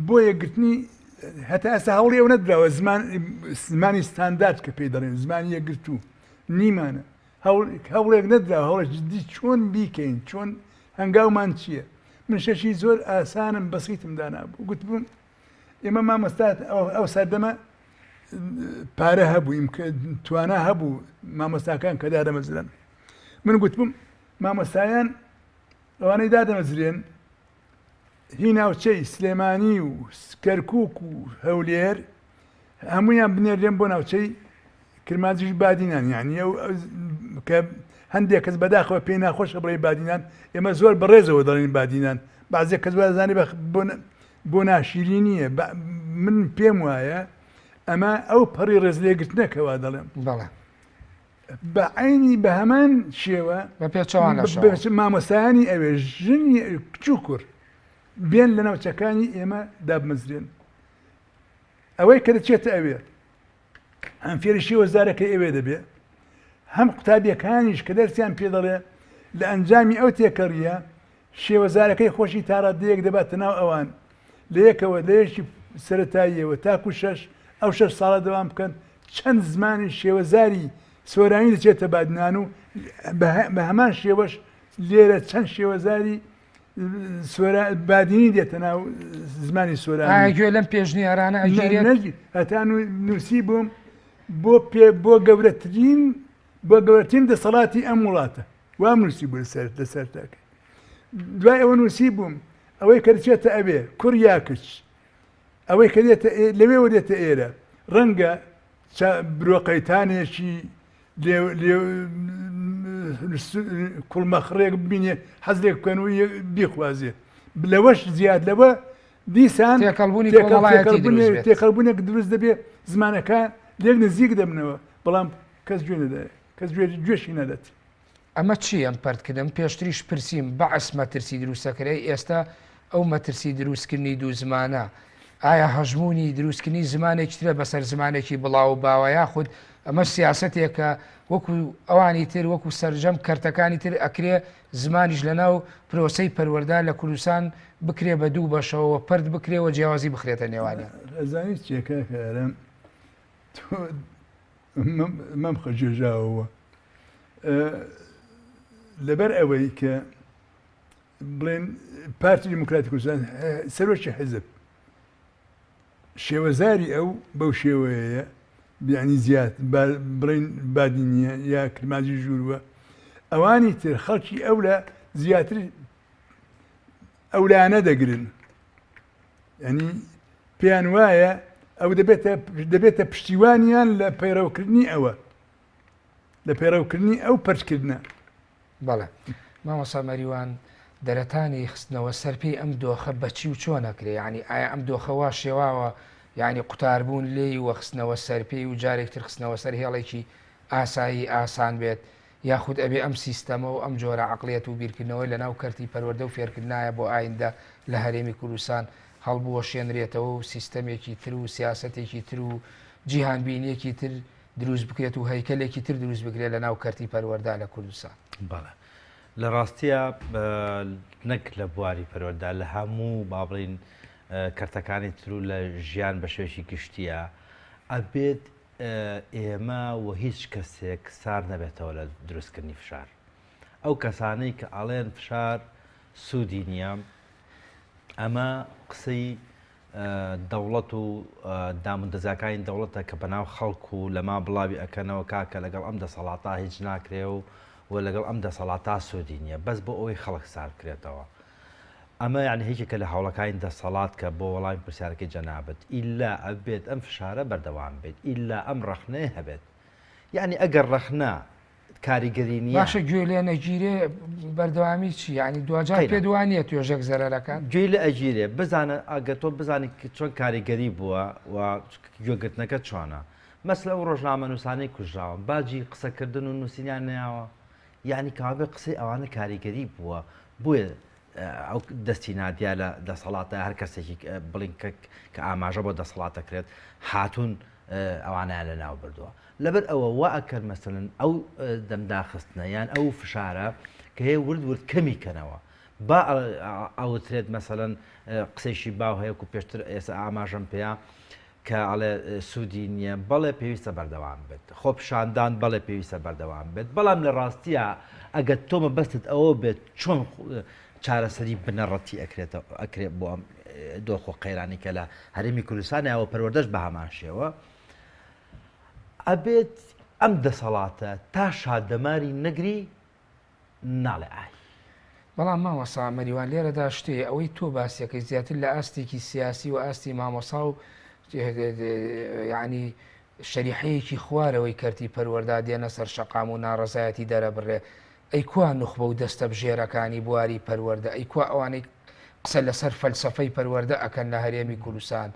بۆ یەکگرتنی هەتا ئێستا هەوڵی ئەو نەدراوە زمان زمانی ستاندارد کە پێی دەڵێن زمانی یەکگرتوو نیمانە هەوڵێک نەدرا هەوڵێک جدی چۆن بیکەین چۆن هەنگاومان چییە من شەشی زۆر ئاسانم بەسیتم دانابوو گوتبووم ئێمە مامۆستا ئەو سەردەمە پارە هەبوویم کە توانا هەبوو مامۆستاکان کە دادەمەزران من گوتبووم مامۆستایان ئەوانەی دادەمەزرێن هی ناوچەی سلێمانی و کەرکوک و هەولێر هەمویان بنێرێن بۆ ناوچەی کرمانجیش بادینان یعنی ئەو کە هەندێک کەس بەداخەوە پێی ناخۆشە بڵێ بادینان ئێمە زۆر بەڕێزەوە دەڵێن بادینان بەعزێک کەس وازانێ بۆ ناشیری نییە من پێم وایە ئەمە ئەو پەڕی ڕێزلێگرتنە کەوا دەڵێم بەڵێ بە عەینی بە هەمان شێوە بە پێچەوانەشەوە مامۆستایانی ئەوێ ژنی کچ و کوڕ بێن لە ناوچەکانی ئێمە دابمەزرێن ئەوەی کە دەچێتە ئەوێ هەم فێری شێوەزارەکەی ئەوێ دەبێ هەم قوتابیەکانیش کە دەرسیان پێ دەڵێ لە ئەنجامی ئەو تێکەڕیە شێوەزارەکەی خۆشی تا ڕاددەیەک دەباتە ناو ئەوان لە یەکەوە لە یەکی سەرەتاییەوە تاکو شەش ئەو شەش ساڵە دەوام بکەن چەند زمانی شێوەزاری سۆرانی دەچێتە بادینان و بە هەمان شێوەش لێرە چەند شێوەزاری بادینی دێتە ناو زمانی سۆرانی. ئایا گوێ لەم پێشنیارانە ئەگیرێت؟ هەتا نووسی بووم بۆ پێ بۆ گەورەترین بۆ گەورەترین دەسەڵاتی ئەم وڵاتە وام نووسی بوو لەسەر لەسەر تاکە دوای ئەوە نووسی بووم ئەوەی کە دەچێتە ئەوێ کوڕ یا کچ ئەوەی کە دێتە لەوێوە دێتە ئێرە ڕەنگە برۆقەیتانێکی کوڵمەخڕێک ببینێ حەزێک بکەن و بیخوازێ لەوەش زیاد لەوە دیسان تێکەڵبوونی کۆمەڵایەتی دروست بێت. تێکەڵبوونێک دروست دەبێ، زمانەکان لێک نزیک دەبنەوە، بەڵام کەس گوێ نەدایە، کەس گوێشی نادات. ئەمە چییە ئەم پەرتکردنە؟ من پێشتریش پرسیم بەعس مەترسی دروستەکرێ، ئێستا ئەو مەترسی دروستکردنی دوو زمانە ئایا هەژموونی دروستکردنی زمانێکی ترە بەسەر زمانێکی بڵاو و باوە یاخود ئەمە سیاسەتێکە وەکو ئەوانی تر وەکو سەرجەم کەرتەکانی تر ئەکرێ زمانیش لەناو پرۆسەی پەروەردە لە کوردستان بکرێ بە دوو بەشەوە و پەرت بکرێ و جیاوازی بخرێتە نێوانیان. ئەزانی چیە کاکە ئارام تۆ مەمخە جێژاوەوە لەبەر ئەوەی کە بڵێن پارتی دیموکراتی کوردستان سەرۆکی حیزب شێوەزاری ئەو بەو شێوەیەیە بیانی زیاد بڵین بادینیە یا کرمانجی ژووروە ئەوانی تر خەڵکی ئەو لە زیاتر ئەولانە دەگرن ینی پێیان وایە ئەو دەبێتە دەبێتە پشتیوانیان لە پەیڕەوکردنی ئەوە لە پەیڕەوکردنی ئەو پەرچکردنە. بەڵێ مامۆستا مەریوان دەرەتانی خستنەوە سەر پێی ئەم دۆخە بەچی و چۆن ئەکرێ یانی ئایا ئەم دۆخە وا شێواوە یانی قوتاربوون لێی و خستنەوە سەر پێی و جارێک تر خستنەوە سەر هێڵێکی ئاسایی ئاسان بێت یاخود ئەبێ ئەم سیستەمە و ئەم جۆرە عەقڵیەت و بیرکردنەوەی لەناو کەرتی پەروەردە و فێرکردنایە بۆ ئایندە لە هەرێمی کوردستان هەڵبوەشێنرێتەوە و سیستەمێکی تر و سیاسەتێکی تر و جیهانبینیەکی تر دروست بکرێت و هەیکەلێکی تر دروست بکرێت لە ناو کەرتی پەروەردە لە کوردستان. بەڵێ لە ڕاستیا نەک لە بواری پەروەردە لە هەموو با بڵین کەرتەکانی تر و لە ژیان بە شێوەیەکی گشتیە ئەبێت ئێمە و هیچ کەسێک سار نەبێتەوە لە دروستکردنی فشار ئەو کەسانەی کە ئەڵێن فشار سوودی نییە ئەمە قسەی دەوڵەت و دامودەزگاکانی دەوڵەتە کە بەناو خەڵک و لەما بڵاوی ئەکەنەوە کاکە لەگەڵ ئەم دەسەڵاتا هیچ ناکرێ و و لەگەڵ ئەم دەسەڵاتا سوودی نییە بەس بۆ ئەوەی خەڵک سارد بکرێتەوە ئەمە یعنی هێکێکە لە هەوڵەکانی دەسەڵات کە بۆ وەڵامی پرسیارەکەی جەنابت ئیلا ئەبێت ئەم فشارە بەردەوام بێت ئیلا ئەم ڕەخنەیە هەبێت یعنی ئەگەر ڕەخنە کاریگەری نییە. باشە گوێ لێ نەگیرێ بەردەوامی چی یانی دواجار قەیران. پێت وا نییە توێژێک زەرەرەکات؟ گوێی لێ ئەگیرێ بزانە ئەگەر تۆ بزانی چۆن کاریگەری بووە و گوێگرتنەکە چۆنە مەسلە ئەو ڕۆژنامەنووسانەی کوژراون باجی قسەکردن و نووسینیان نەیاوە یعنی کەوابێ قسەی ئەوانە کاریگەری بووە بۆیە ئەو دەستی نادیار لە دەسەڵاتە هەر کەسێکی بڵین کە ئاماژە بۆ دەسەڵات دەکرێت هاتوون ئەوانیان لە ناو بردووە لەبەر ئەوە وا ئەکەن مەسەلەن ئەو دەمداخستنە یان ئەو فشارە کە هەیە ورد ورد کەمی کەنەوە با ئەوترێت مەسەلەن قسەیشی باو هەیە و پێشتر ئێستا ئاماژەم پێیا کە ئەڵێ سوودی نییە بەڵێ پێویستە بەردەوام بێت خۆپیشاندان بەڵێ پێویستە بەردەوام بێت بەڵام لە ڕاستیە ئەگەر تۆ مەبەستت ئەوە بێت چۆن چارەسەری بنەڕەتی ئەکرێتە ئەکرێت بۆ ئەم دۆخ و قەیرانی کە لە هەرێمی کوردستانەوە پەروەردەش بە هەمان شێوە ئەبێت ئەم دەسەڵاتە تا شادەماری نەگری ناڵێ ئای. بەڵام مامۆستا مەریوان لێرەدا شتێ ئەوەی تۆ باسیەکەی زیاتر لە ئاستێکی سیاسی و ئاستی مامۆسا و یعنی شەریحەیەکی خوارەوەی کەرتی پەروەردا دێنە سەر شەقام و ناڕەزایەتی دەرەبڕێ ئەی کوا نوخبە و دەستەبژێرەکانی بواری پەروەردە ئەی کوا ئەوانەی قسە لەسەر فەلسەفەی پەروەردە ئەکەن لە هەرێمی کوردستان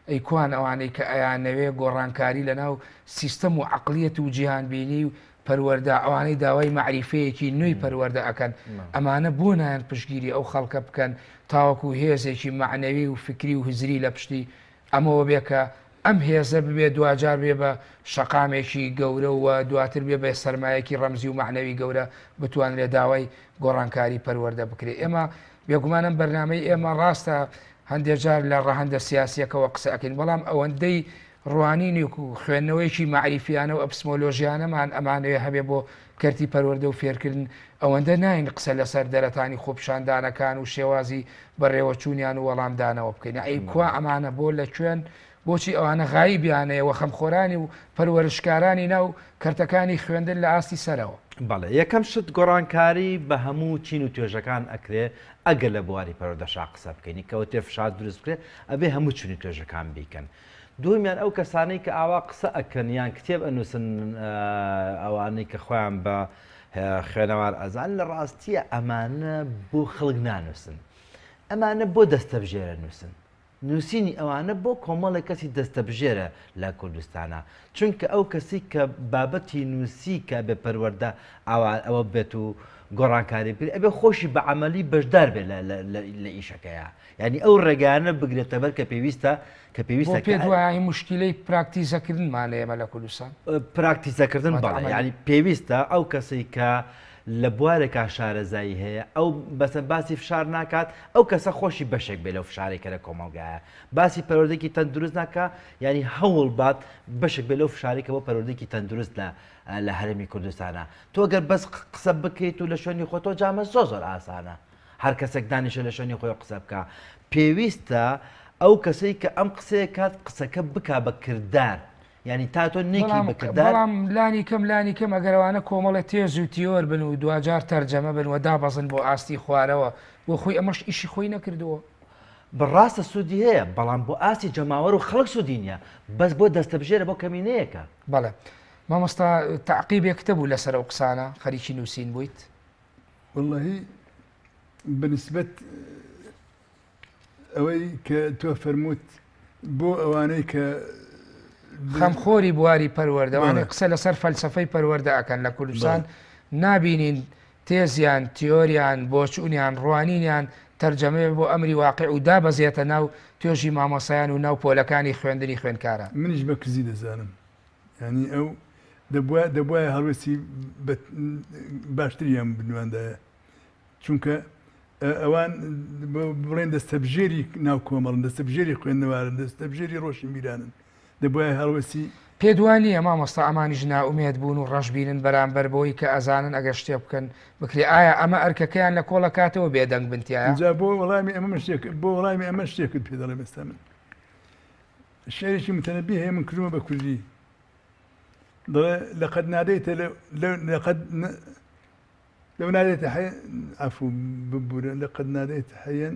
ئەی کوان ئەوانەی کە ئەیانەوێ گۆڕانکاری لەناو سیستەم و عەقڵیەت و جیهانبینی و پەروەردە، ئەوانەی داوای مەعریفەیەکی نوێی پەروەردە ئەکەن، ئەمانە بۆ نایەن پشتگیری ئەو خەڵکە بکەن تاوەکو هێزێکی مەعنەوی و فیکری و هزری لە پشتی ئەمەوە بێ کە ئەم هێزە ببێ دواجار بێ بە شەقامێکی گەورە و دواتر بێ بە سەرمایەکی ڕەمزی و مەعنەوی گەورە بتوانرێ داوای گۆڕانکاری پەروەردە بکرێ. ئێمە بێگومان ئەم بەرنامەی ئێمە ڕاستە هەندێ جار لە ڕەهەندە سیاسیەکەوە قسە ئەکەین بەڵام ئەوەندەی ڕوانینێک و خوێندنەوەیەکی مەعریفیانە و ئەپسمۆلۆژیانەمان ئەمانەوێ هەبێ بۆ کەرتی پەروەردە و فێرکردن ئەوەندە ناین قسە لەسەر دەرەتانی خۆپیشاندانەکان و شێوازی بەڕێوەچوونیان و وەڵامدانەوە بکەین ئەی کوا ئەمانە بۆ لە کوێن بۆچی ئەوانە غایبیانەیە و خەمخۆرانی و پەروەرشکارانی ناو کەرتەکانی خوێندن لە ئاستی سەرەوە؟ بەڵێ یەکەم شت گۆڕانکاری بە هەموو چین و توێژەکان ئەکرێ ئەگەر لە بواری پەروەردەشا قسە بکەین کەوتێ فشار دروست بکرێ ئەبێ هەموو چین و توێژەکان بیکەن دووەمیان ئەو کەسانەی کە ئاوا قسە ئەکەن یان کتێب ئەنووسن ئەوانەی کە خۆیان بە خوێنەوار ئەزان لە ڕاستیە ئەمانە بۆ خەڵک نانووسن ئەمانە بۆ دەستەبژێرە نووسن. نووسینی ئەوانە بۆ کۆمەڵێک کەسی دەستەبژێرە لە کوردستانا. چونکە ئەو کەسی کە بابەتی نووسی کە ئەبێ پەروەردە ئاوا ئەوە بێت و گۆڕانکاری بکرێت ئەبێ خۆشی بە عەمەلی بەشدار بێت لە ئیشەکەیا. یانی ئەو ڕێگایانە بگرێتە بەر کە پێویستە کە بۆ پێویستە کە پێت وایە موشکیلەی پراکتیزەکردنمان هەیە ئێمە لە کوردستان؟ پراکتیزەکردن واتە بەڵێ عەمەلی. یانی پێویستە ئەو کەسەی کە لە بوارێکا شارەزایی هەیە ئەو بەسە باسی فشار ناکات ئەو کەسە خۆشی بەشێک بێ لەو فشارەی کە لە کۆمەڵگایە باسی پەروەردەیەکی تەندروست ناکا یانی هەوڵ بات بەشێک بێ لەو فشارەی کە بۆ پەروەردەیەکی تەندروست لە لە هەرێمی کوردستانە تۆ گەر بەس قسە بکەیت و لە شوێنی خۆتەوە جامە زۆر زۆر ئاسانە هەر کەسێک دانیشە لە شوێنی خۆی قسە بکا پێویستە ئەو کەسەی کە ئەم قسەیە کات قسەکە بکا بە کردار یانی تا تۆ نەیکەی بەڵام بە کردار. بەڵام لانی کەم لانی کەم ئەگەر ئەوانە کۆمەڵێ تێز و تیۆر بن و دواجار تەرجەمە بن و دابەزن بۆ ئاستی خوارەوە بۆ خۆی ئەمەش ئیشی خۆی نەکردووە. ڕاستە سوودی هەیە بەڵام بۆ ئاستی جەماوەر و خەڵک سوودی نییە بەس بۆ دەستەبژێرە بۆ کەمینەیەکە. بەڵێ مامۆستا تەعقیبێکت هەبوو لەسەر ئەو قسانە خەریکی نووسین بوویت؟ وەڵڵاهی بە نیسبەت ئەوەی کە تۆ فەرمووت بۆ ئەوانەی کە خەمخۆری بواری پەروەردە ئەوانەی قسە لەسەر فەلسەفەی پەروەردە ئەکەن لە کوردستان نابینین تێزیان تیۆریان بۆچوونیان ڕوانینیان تەرجەمەیە بۆ ئەمری واقع و دابەزێتە ناو توێژی مامۆسایان و ناو پۆلەکانی خوێندنی خوێندکاران. منیش بە کزی دەزانم یانی ئەو دەبوا دەبوایە هەڵوێستی باشتریان بنواندایە چونکە ئەوان بڵێن دەستەبژێری ناو کۆمەڵن، دەستەبژێری خوێندنەوارن، دەستەبژێری ڕۆشنبیرانن، دەبوایە هەڵوێستی. پێت وا نییە مامۆستا ئەمانیش نائومێد بوون و ڕەشبینن بەرامبەر بەوەی کە ئەزانن ئەگەر شتێ بکەن بکرێ ئایا ئەمە ئەرکەکەیان لە کۆڵ ئەکاتەوە بێدەنگ بن تیایا؟ جا بۆ وەڵامی ئەمە من شتێک بۆ وەڵامی ئەمە شتێکت پێ دەڵێم ئێستا من شعرێکی متەنەبی هەیە من کردوومە بە کوردی دەڵێ لقد ناديت لقد لو ناديت حيا عفو ببورە لقد ناديت حيا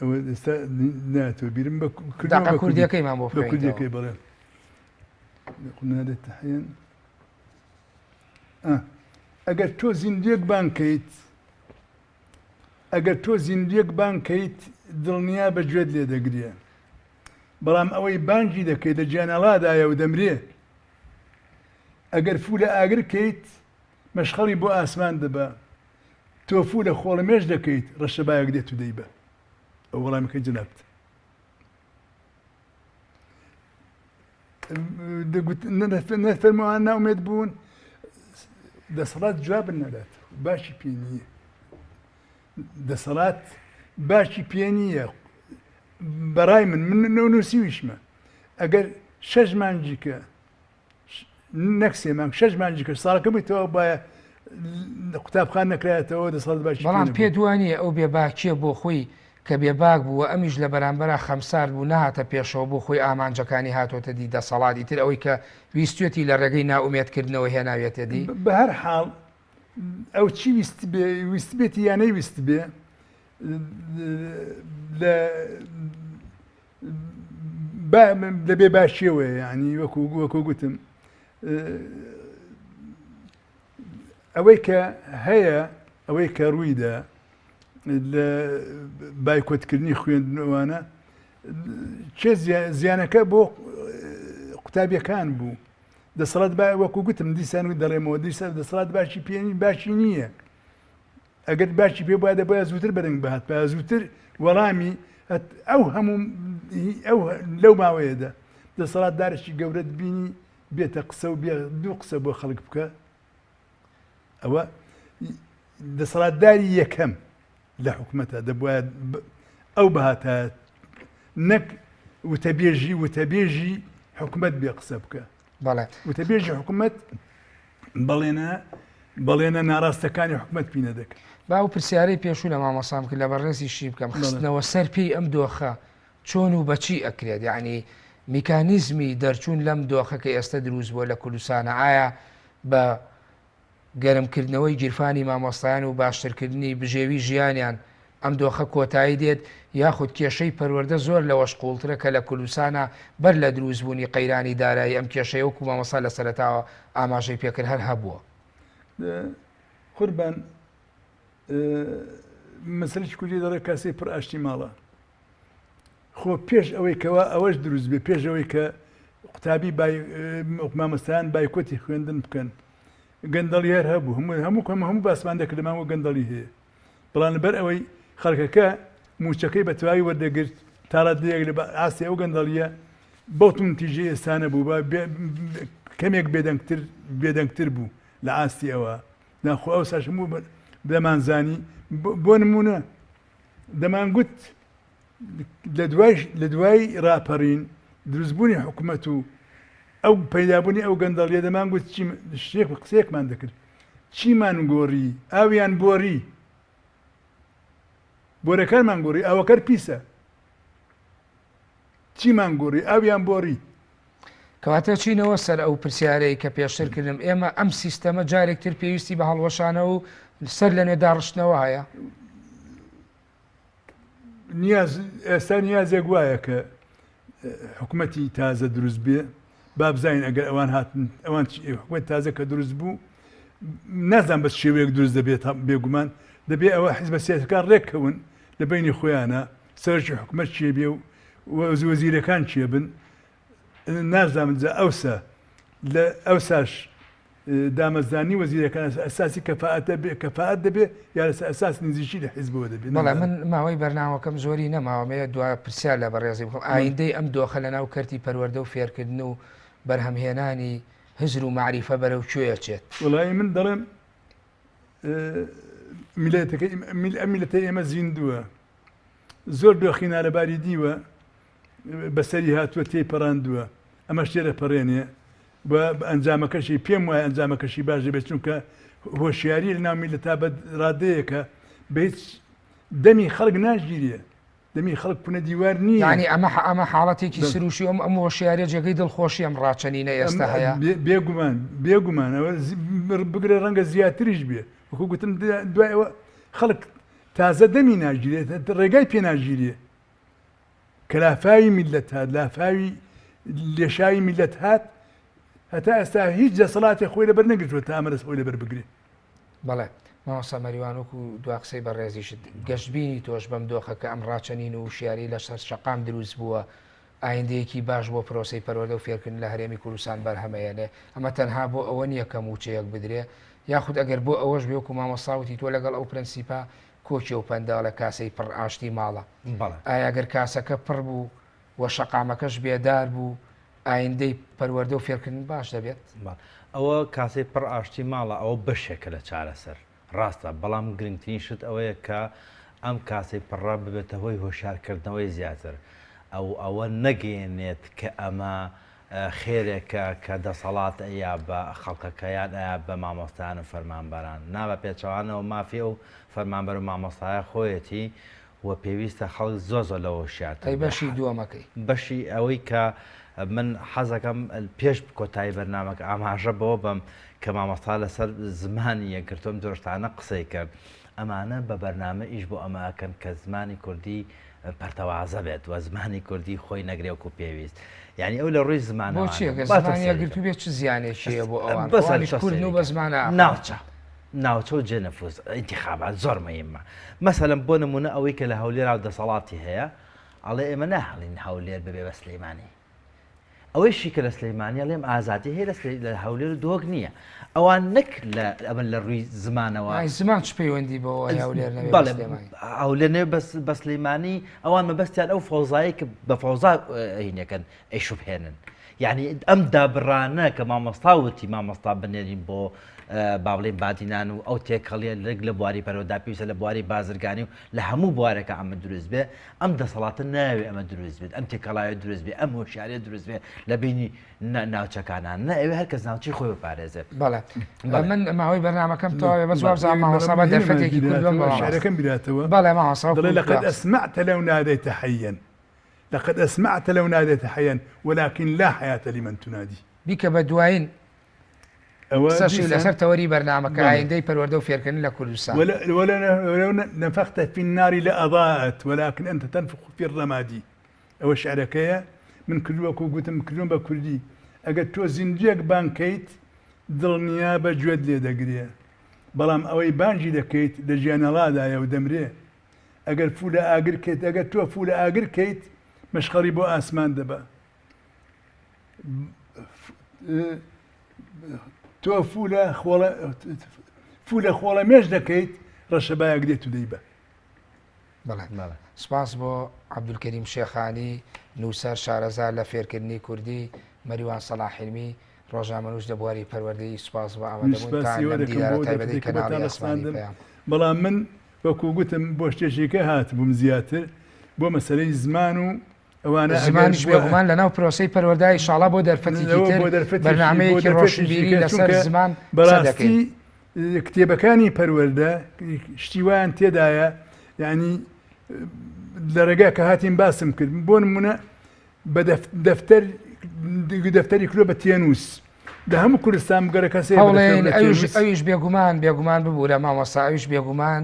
ئەوە ئێستا ناتەوە بیرم بە دەقە کوردیەکەیمان بۆ بە کوردیەکەی بەڵێ لقد ناديت حيا ئەگەر تۆ زیندوێک بان کەیت ئەگەر تۆ زیندوێک بان کەیت دڵنیا بە گوێت لێ دەگرێ بەڵام ئەوەی بانگی دەکەیت لە گیانەڵادایە و دەمرێ ئەگەر فوو لە ئاگر کەیت مەشخەڵی بۆ ئاسمان دەبا، تۆ فوو لە خۆڵەمێش دەکەیت ڕەشەبایەک دێت و دەیبا. ئەوە وەڵامەکەی جەنابتە. نەفەرمووان نائومێد بوون، دەسەڵات جوابن نادات، باشی پێ نییە. دەسەڵات باشی پێ نییە. بەڕای من من نووسیویشمە ئەگەر شەش مانگیکە نەک سێ مانگ شەش مانگی کرد ساڵەکە بووی تەواو بایە قوتابخان نەکرایەتەوە دەسەڵات باشی بەڵام پێت وانییە ئەو بێباکییە بۆ خۆی کە بێباک بوو و ئەمیش لە بەرامبەرا خەمسارد بوو نەهاتە پێشەوە بۆ خۆی ئامانجەکانی هاتۆتە دی دەسەڵات ئیتر ئەوەی کە ویستویەتی لە ڕێگەی نائومێدکردنەوە هێناویەتە دی. بە هەر حاڵ ئەو چی ویستبێ ویستبێتی یا نەیویستبێ لە لە بێ باشیەوەیە یعنی وەکو وەکو گوتم ئەوەی کە هەیە ئەوەی کە ڕوویدا لە بایکۆتکردنی خوێندنەوانە چێ زیانەکە بۆ قوتابیەکان بوو دەسەڵات با وەکو گوتم دیسان و دەڵێمەوە دیسان دەسەڵات باشی پێنی باشی نییە ئەگەر باکی پێ بوایە دەبوایە زووتر بەدەنگ بهاتبایە زووتر وەڵامی ئەو هەموو ئەو لەو ماوەیەدا دەسەڵاتدارێکی گەورەت بینی بێتە قسە و بێ دوو قسە بۆ خەڵک بکە ئەوە دەسەڵاتداری یەکەم لە حکومەتە دەبواە ئەو بهاتایە نەک وتەبێژی وتەبێژی حکومەت بێ قسە بکە بەڵێ وتەبێژی حکومەت بەڵێنە بەڵێنە ناڕاستەکانی حکومەت پینە دەکرد. با ئەو پرسیارەی پێشوو لە مامۆستام کرد لە بەڕێزیشی بکەم، خستنەوە سەر پێی ئەم دۆخە چۆن و بە چی ئەکرێت؟ یەعنی میکانیزمی دەرچوون لەم دۆخە کە ئێستە دروست بووە لە کوردستانە ئایا بە گەرمکردنەوەی گیرفانی مامۆستایان و باشترکردنی بژێوی ژیانیان ئەم دۆخە کۆتایی دێت یاخود کێشەی پەروەردە زۆر لەوەش قوڵترە کە لە کوردستانا بەر لە دروستبوونی قەیرانی دارایی ئەم کێشەیە وەکو مامۆستا لە سەرەتاوە ئاماژەی پێکرد هەر هەبووە. قوربان مەسەلێکی کوردی دەڵێ کاسەی پڕ ئاشتی ماڵە. خۆ پێش ئەوەی کەوا ئەوەش دروست بێ پێش ئەوەی کە قوتابی بای مامۆستایان بایکۆتی خوێندن بکەن گەندەڵی هەر هەبوو هەموو هەموو کەم هەموو باسمان دەکرد لەمان وە گەندەڵی هەیە بەڵام لەبەر ئەوەی خەڵکەکە مووچەکەی بە تەواوی وەردەگرت تا ڕادەیەک لە ئاستی ئەو گەندەڵیە بەو توندوتیژی ئێستا نەبوو بە کەمێک بێدەنگتر بێدەنگتر بوو لە ئاستی ئەوە ناخۆ ئەو ساش هەموو دەمانزانی بۆ نمونە دەمانگوت لە دوای لە دوای ڕاپەڕین دروستبوونی حکوومەت و ئەو پەیدابوونی ئەو گەندەڵیە دەمانگوت چی شتێک قسەیەکمان دەکرد چیمان گۆڕی ئاویان بۆڕی بۆرەکانمان گۆڕی ئاوەکەر پیسە چیمان گۆڕی ئاویان بۆڕی کەواتە چینەوە سەر ئەو پرسیارەی کە پێشتر کردم ئێمە ئەم سیستەمە جارێکتر پێویستی بە هەڵوەشانە و سەر لە نوێ داڕشتنەوە هەیە نیاز ئێستا نیازێک وایە کە حکومەتی تازە دروست بێ با بزانین ئەگەر ئەوان هاتن ئەوان حکومەت تازە کە دروست بوو نازان بە شێوەیەک دروست دەبێت بێگومان دەبێ ئەوە حزبە سیاسەکان ڕێککەون لە بینی خۆیانە سەرکی حکومەت چێ بێ و وەزیرەکان چێ بن نازانم جا ئەوسا لە ئەوساش دامەزرانی وەزیرەکان لەسەر ئەساسی کەفائەتە بێ کەفائەت دەبێ یا لەسەر ئەساس نزیکی لە حیزبەوە دەبێ بەڵێ من ماوەی بەرنامەکەم زۆری نەماوە مەیە دوا پرسیار لە بەڕێزی بکەم ئایندەی ئەم دۆخە لە ناو کەرتی پەروەردە و فێرکردن و بەرهەمهێنانی هزر و مەعریفە بەرەو کوێ ئەچێت؟ وەڵایی من دەڵێم میللەتەکەی ئەم میللەتەی ئێمە زیندووە زۆر دۆخی نالەباری دیوە بەسەری هاتووە تێی پەڕاندووە ئەمەش تێدەپەڕێنێ و ئەنجامەکەشی پێم وایە ئەنجامەکەشی باش دەبێت چونکە هۆشیاری لە ناو میللەتا بە ڕادەیەکە بە هیچ دەمی خەڵک ناگیرێ دەمی خەڵک کونە دیوار نییە یعنی ئەمە ئەمە حاڵەتێکی سروشی ئەم ئەم هۆشیاریە جێگەی دڵخۆشی ئەم ڕاچەنینە ئێستا هەیە بێگومان بێگومان ئەوە بگرە ڕەنگە زیاتریش بێ وەکو گوتم دوای ئەوە خەڵک تازە دەمی ناگیرێت ڕێگای پێ ناگیرێ کە لافاوی میللەت هات، لافاوی لێشاوی میللەت هات، هەتا ئێستا هیچ دەسەڵاتێک خۆی لەبەر نەگرتووە تا ئەمە دەست خۆی لەبەر بگرێ. بەڵێ مامۆستا مەریوان وەکو دوا قسەی بەڕێزیشت گەشبینی تۆش بەم دۆخە کە ئەم ڕاچەنین و وشیاری لەسەر شەقام دروست بووە ئایندەیەکی باش بۆ پرۆسەی پەروەردە و فێرکردن لە هەرێمی کوردستان بەرهەمەیەنێ ئەمە تەنها بۆ ئەوە نییە کە مووچەیەک بدرێ یاخود ئەگەر بۆ ئەوەش بێ وەکو مامۆستا وتی تۆ لەگەڵ ئەو پرەنسیپە کۆکی ئەو پەندە ئەڵێ کاسەی پڕ ئاشتی ماڵە. بەڵێ. ئایا گەر کاسەکە پڕ بوو و شەقامەکەش بێدار بوو، ئایندەی پەروەردە و فێرکردن باش دەبێت؟ بەڵێ. ئەوە کاسەی پڕ ئاشتی ماڵە، ئەوە بەشێکە لە چارەسەر. ڕاستە، بەڵام گرنگترین شت ئەوەیە کە ئەم کاسەی پڕە ببێتە هۆی هۆشیارکردنەوەی زیاتر. ئەو ئەوە نەگەیەنێت کە ئەمە خێرێکە کە دەسەڵات ئەیا بە خەڵکەکە یان ئەیا بە مامۆستایان و فەرمانبەران، نا بە پێچەوانەوە مافی ئەو فەرمانبەر و مامۆستایە خۆیەتی و پێویستە خەڵک زۆر زۆر لەوە هۆشیارتر ئەی بێ. بەشی دووەمەکەی؟ بەشی ئەوەی کە من حەزەکەم پێش کۆتایی بەرنامەکە ئاماژە بەوە بەم کە مامۆستا لەسەر زمانی یەکگرتوو ئەم جۆرە شتانە قسەی کرد، ئەمانە بە بەرنامە ئیش بۆ ئەمە ئەکەن کە زمانی کوردی پەرتەوازە بێت و زمانی کوردی خۆی نەگرێ وەکو پێویست یعنی ئەو لە ڕووی زمانەوە بۆچی ئەگەر زمانی یەکگرتوو بێت چ زیانێکی هەیە بۆ ئەوان بەس ئەوانیش کوردن و بە زمانە ئاخاون. ناوچە ناوچە و جێنفوز ئینتیخابات زۆر مهمە مەسەلەن بۆ نمونە ئەوەی کە لە هەولێرا دەسەڵاتی هەیە ئەڵێ ئێمە ناهێڵین هەولێر ببێ بە سلەیمانی ئەوەیشی کە لە سلەیمانی ئەڵێم ئازادی هەیە لە سلەی لە هەولێر و دهۆک نییە ئەوان نەک لە ئەمن لە ڕووی زمانەوە ئای زمان چ پەیوەندی بەوە هەیە هەولێر نەبێ بە بەڵێ سلێمانی؟ هەولێر نەبێ بە بە سلەیمانی ئەوان مەبەستیان ئەو فەوزایەی کە بە فەوزا هینەکەن ئەیشوبهێنن یعنی ئەم دابڕانە کە مامۆستا وتی مامۆستا بنێرین بۆ با بڵێین بادینان و ئەو تێکەڵیە لەک لە بواری پەروەردە پێویستە لە بواری بازرگانی و لە هەموو بوارێکا ئەمە دروست بێ ئەم دەسەڵاتە نایەوێ ئەمە دروست بێت ئەم تێکەڵاویە دروست بێ ئەم هۆشیاریە دروست بێ لە بینی ناوچەکانا نەئەوێ هەر کەس ناوچەی خۆی بپارێزێت. بەڵێ من ماوەی بەرنامەکەم تەواوێ بەس وابزانم مامۆستا بە دەرفەتێکی کورد بم بەڵام شعرەکەم بیراتەوە بەڵێ مامۆستا دەڵێ لقد أسمعت لو ناديت حيا لقد أسمعت لو ناديت حيا ولكن لا حياة لمن تنادي بیکە بە دوایین قسەشی لەسەر تەوەری بەرنامەکە ئایندەی پەروەردە و فێرکردن لە کوردستان. ولو نفخت في النار لأضاءت ولكن أنت تنفخ في الرماد ئەوە شعرەکەیە من کردووە وەکو گوتم کردووم بە کوردی ئەگەر تۆ زیندوویەک بانگ کەیت دڵنیابە گوێت لێ دەگرێ بەڵام ئەوەی بانگی دەکەیت لە گیانەڵادایە و دەمرێ ئەگەر فوو لە ئاگر کەیت ئەگەر تۆ فوو لە ئاگر کەیت مەشخەڵی بۆ ئاسمان دەبا. تۆ فولە خۆڵە فولە خۆڵە مێش دەکەیت ڕەشەبایەک دێت و دەیبە. بەڵێ سپاس بۆ عەبدولکەریم شێخانی نووسەر شارەزا لە فێرکردنی کوردی مەریوان سەڵاح حیلمی ڕۆژنامەنووس لە بواری پەروەردەیی سوپاس بۆ ئامادەبوونتان لەم دیدارە تایبەتەی کەناڵی ئاسمانی پەیام. بەڵام من وەکو گوتم بۆ شتێکیکە هاتبووم زیاتر بۆ مەسەلەی زمان و ئەوانە زمانیش بێگومان لەناو پرۆسەی پەروەردە ئیشاڵا بۆ دەرفەتێکی تر بەرنامەیەکی ڕۆشنبیری لەسەر زمان قسە دەکەین. بەڕاستی کتێبەکانی پەروەردە شتی وایان تێدایە یعنی لە ڕێگا کە هاتین باسم کرد بۆ نمونە بە دەفتەر دەفتەری کردوە بە تێنووس لە هەموو کوردستان بگەرە کەسێ هەوڵێن ئەویش ئەویش بێگومان بێگومان ببوورە مامۆستا ئەویش بێگومان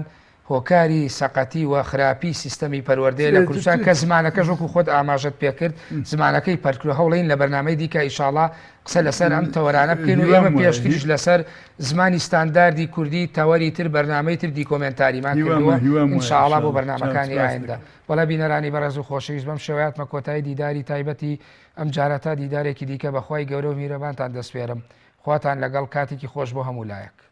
هۆکاری سەقەتی و خراپی سیستەمی پەروەردەیە لە کوردستان کە زمانەکەش وەکو خۆت ئاماژەت پێکرد زمانەکەی پەرکرو هەوڵین لە بەرنامەی دیکە ئیشاڵا قسە لەسەر ئەم تەوەرانە بکەین و ئێمە پێشتریش لەسەر زمانی ستانداردی کوردی تەوەری تر بەرنامەی تر دیکۆمێنتاریمان کردووە ئینشاڵا بۆ بەرنامەکانی ئایندە. بەڵێ بینەرانی بەڕێز و خۆشەویست بەم شێوەیە هاتمە کۆتایی دیداری تایبەتی ئەم جارە تا دیدارێکی دیکە بە خوای گەورە و میرەبانتان دەسپێرم خواتان لەگەڵ کاتێکی خۆش بۆ هەموو لایەک.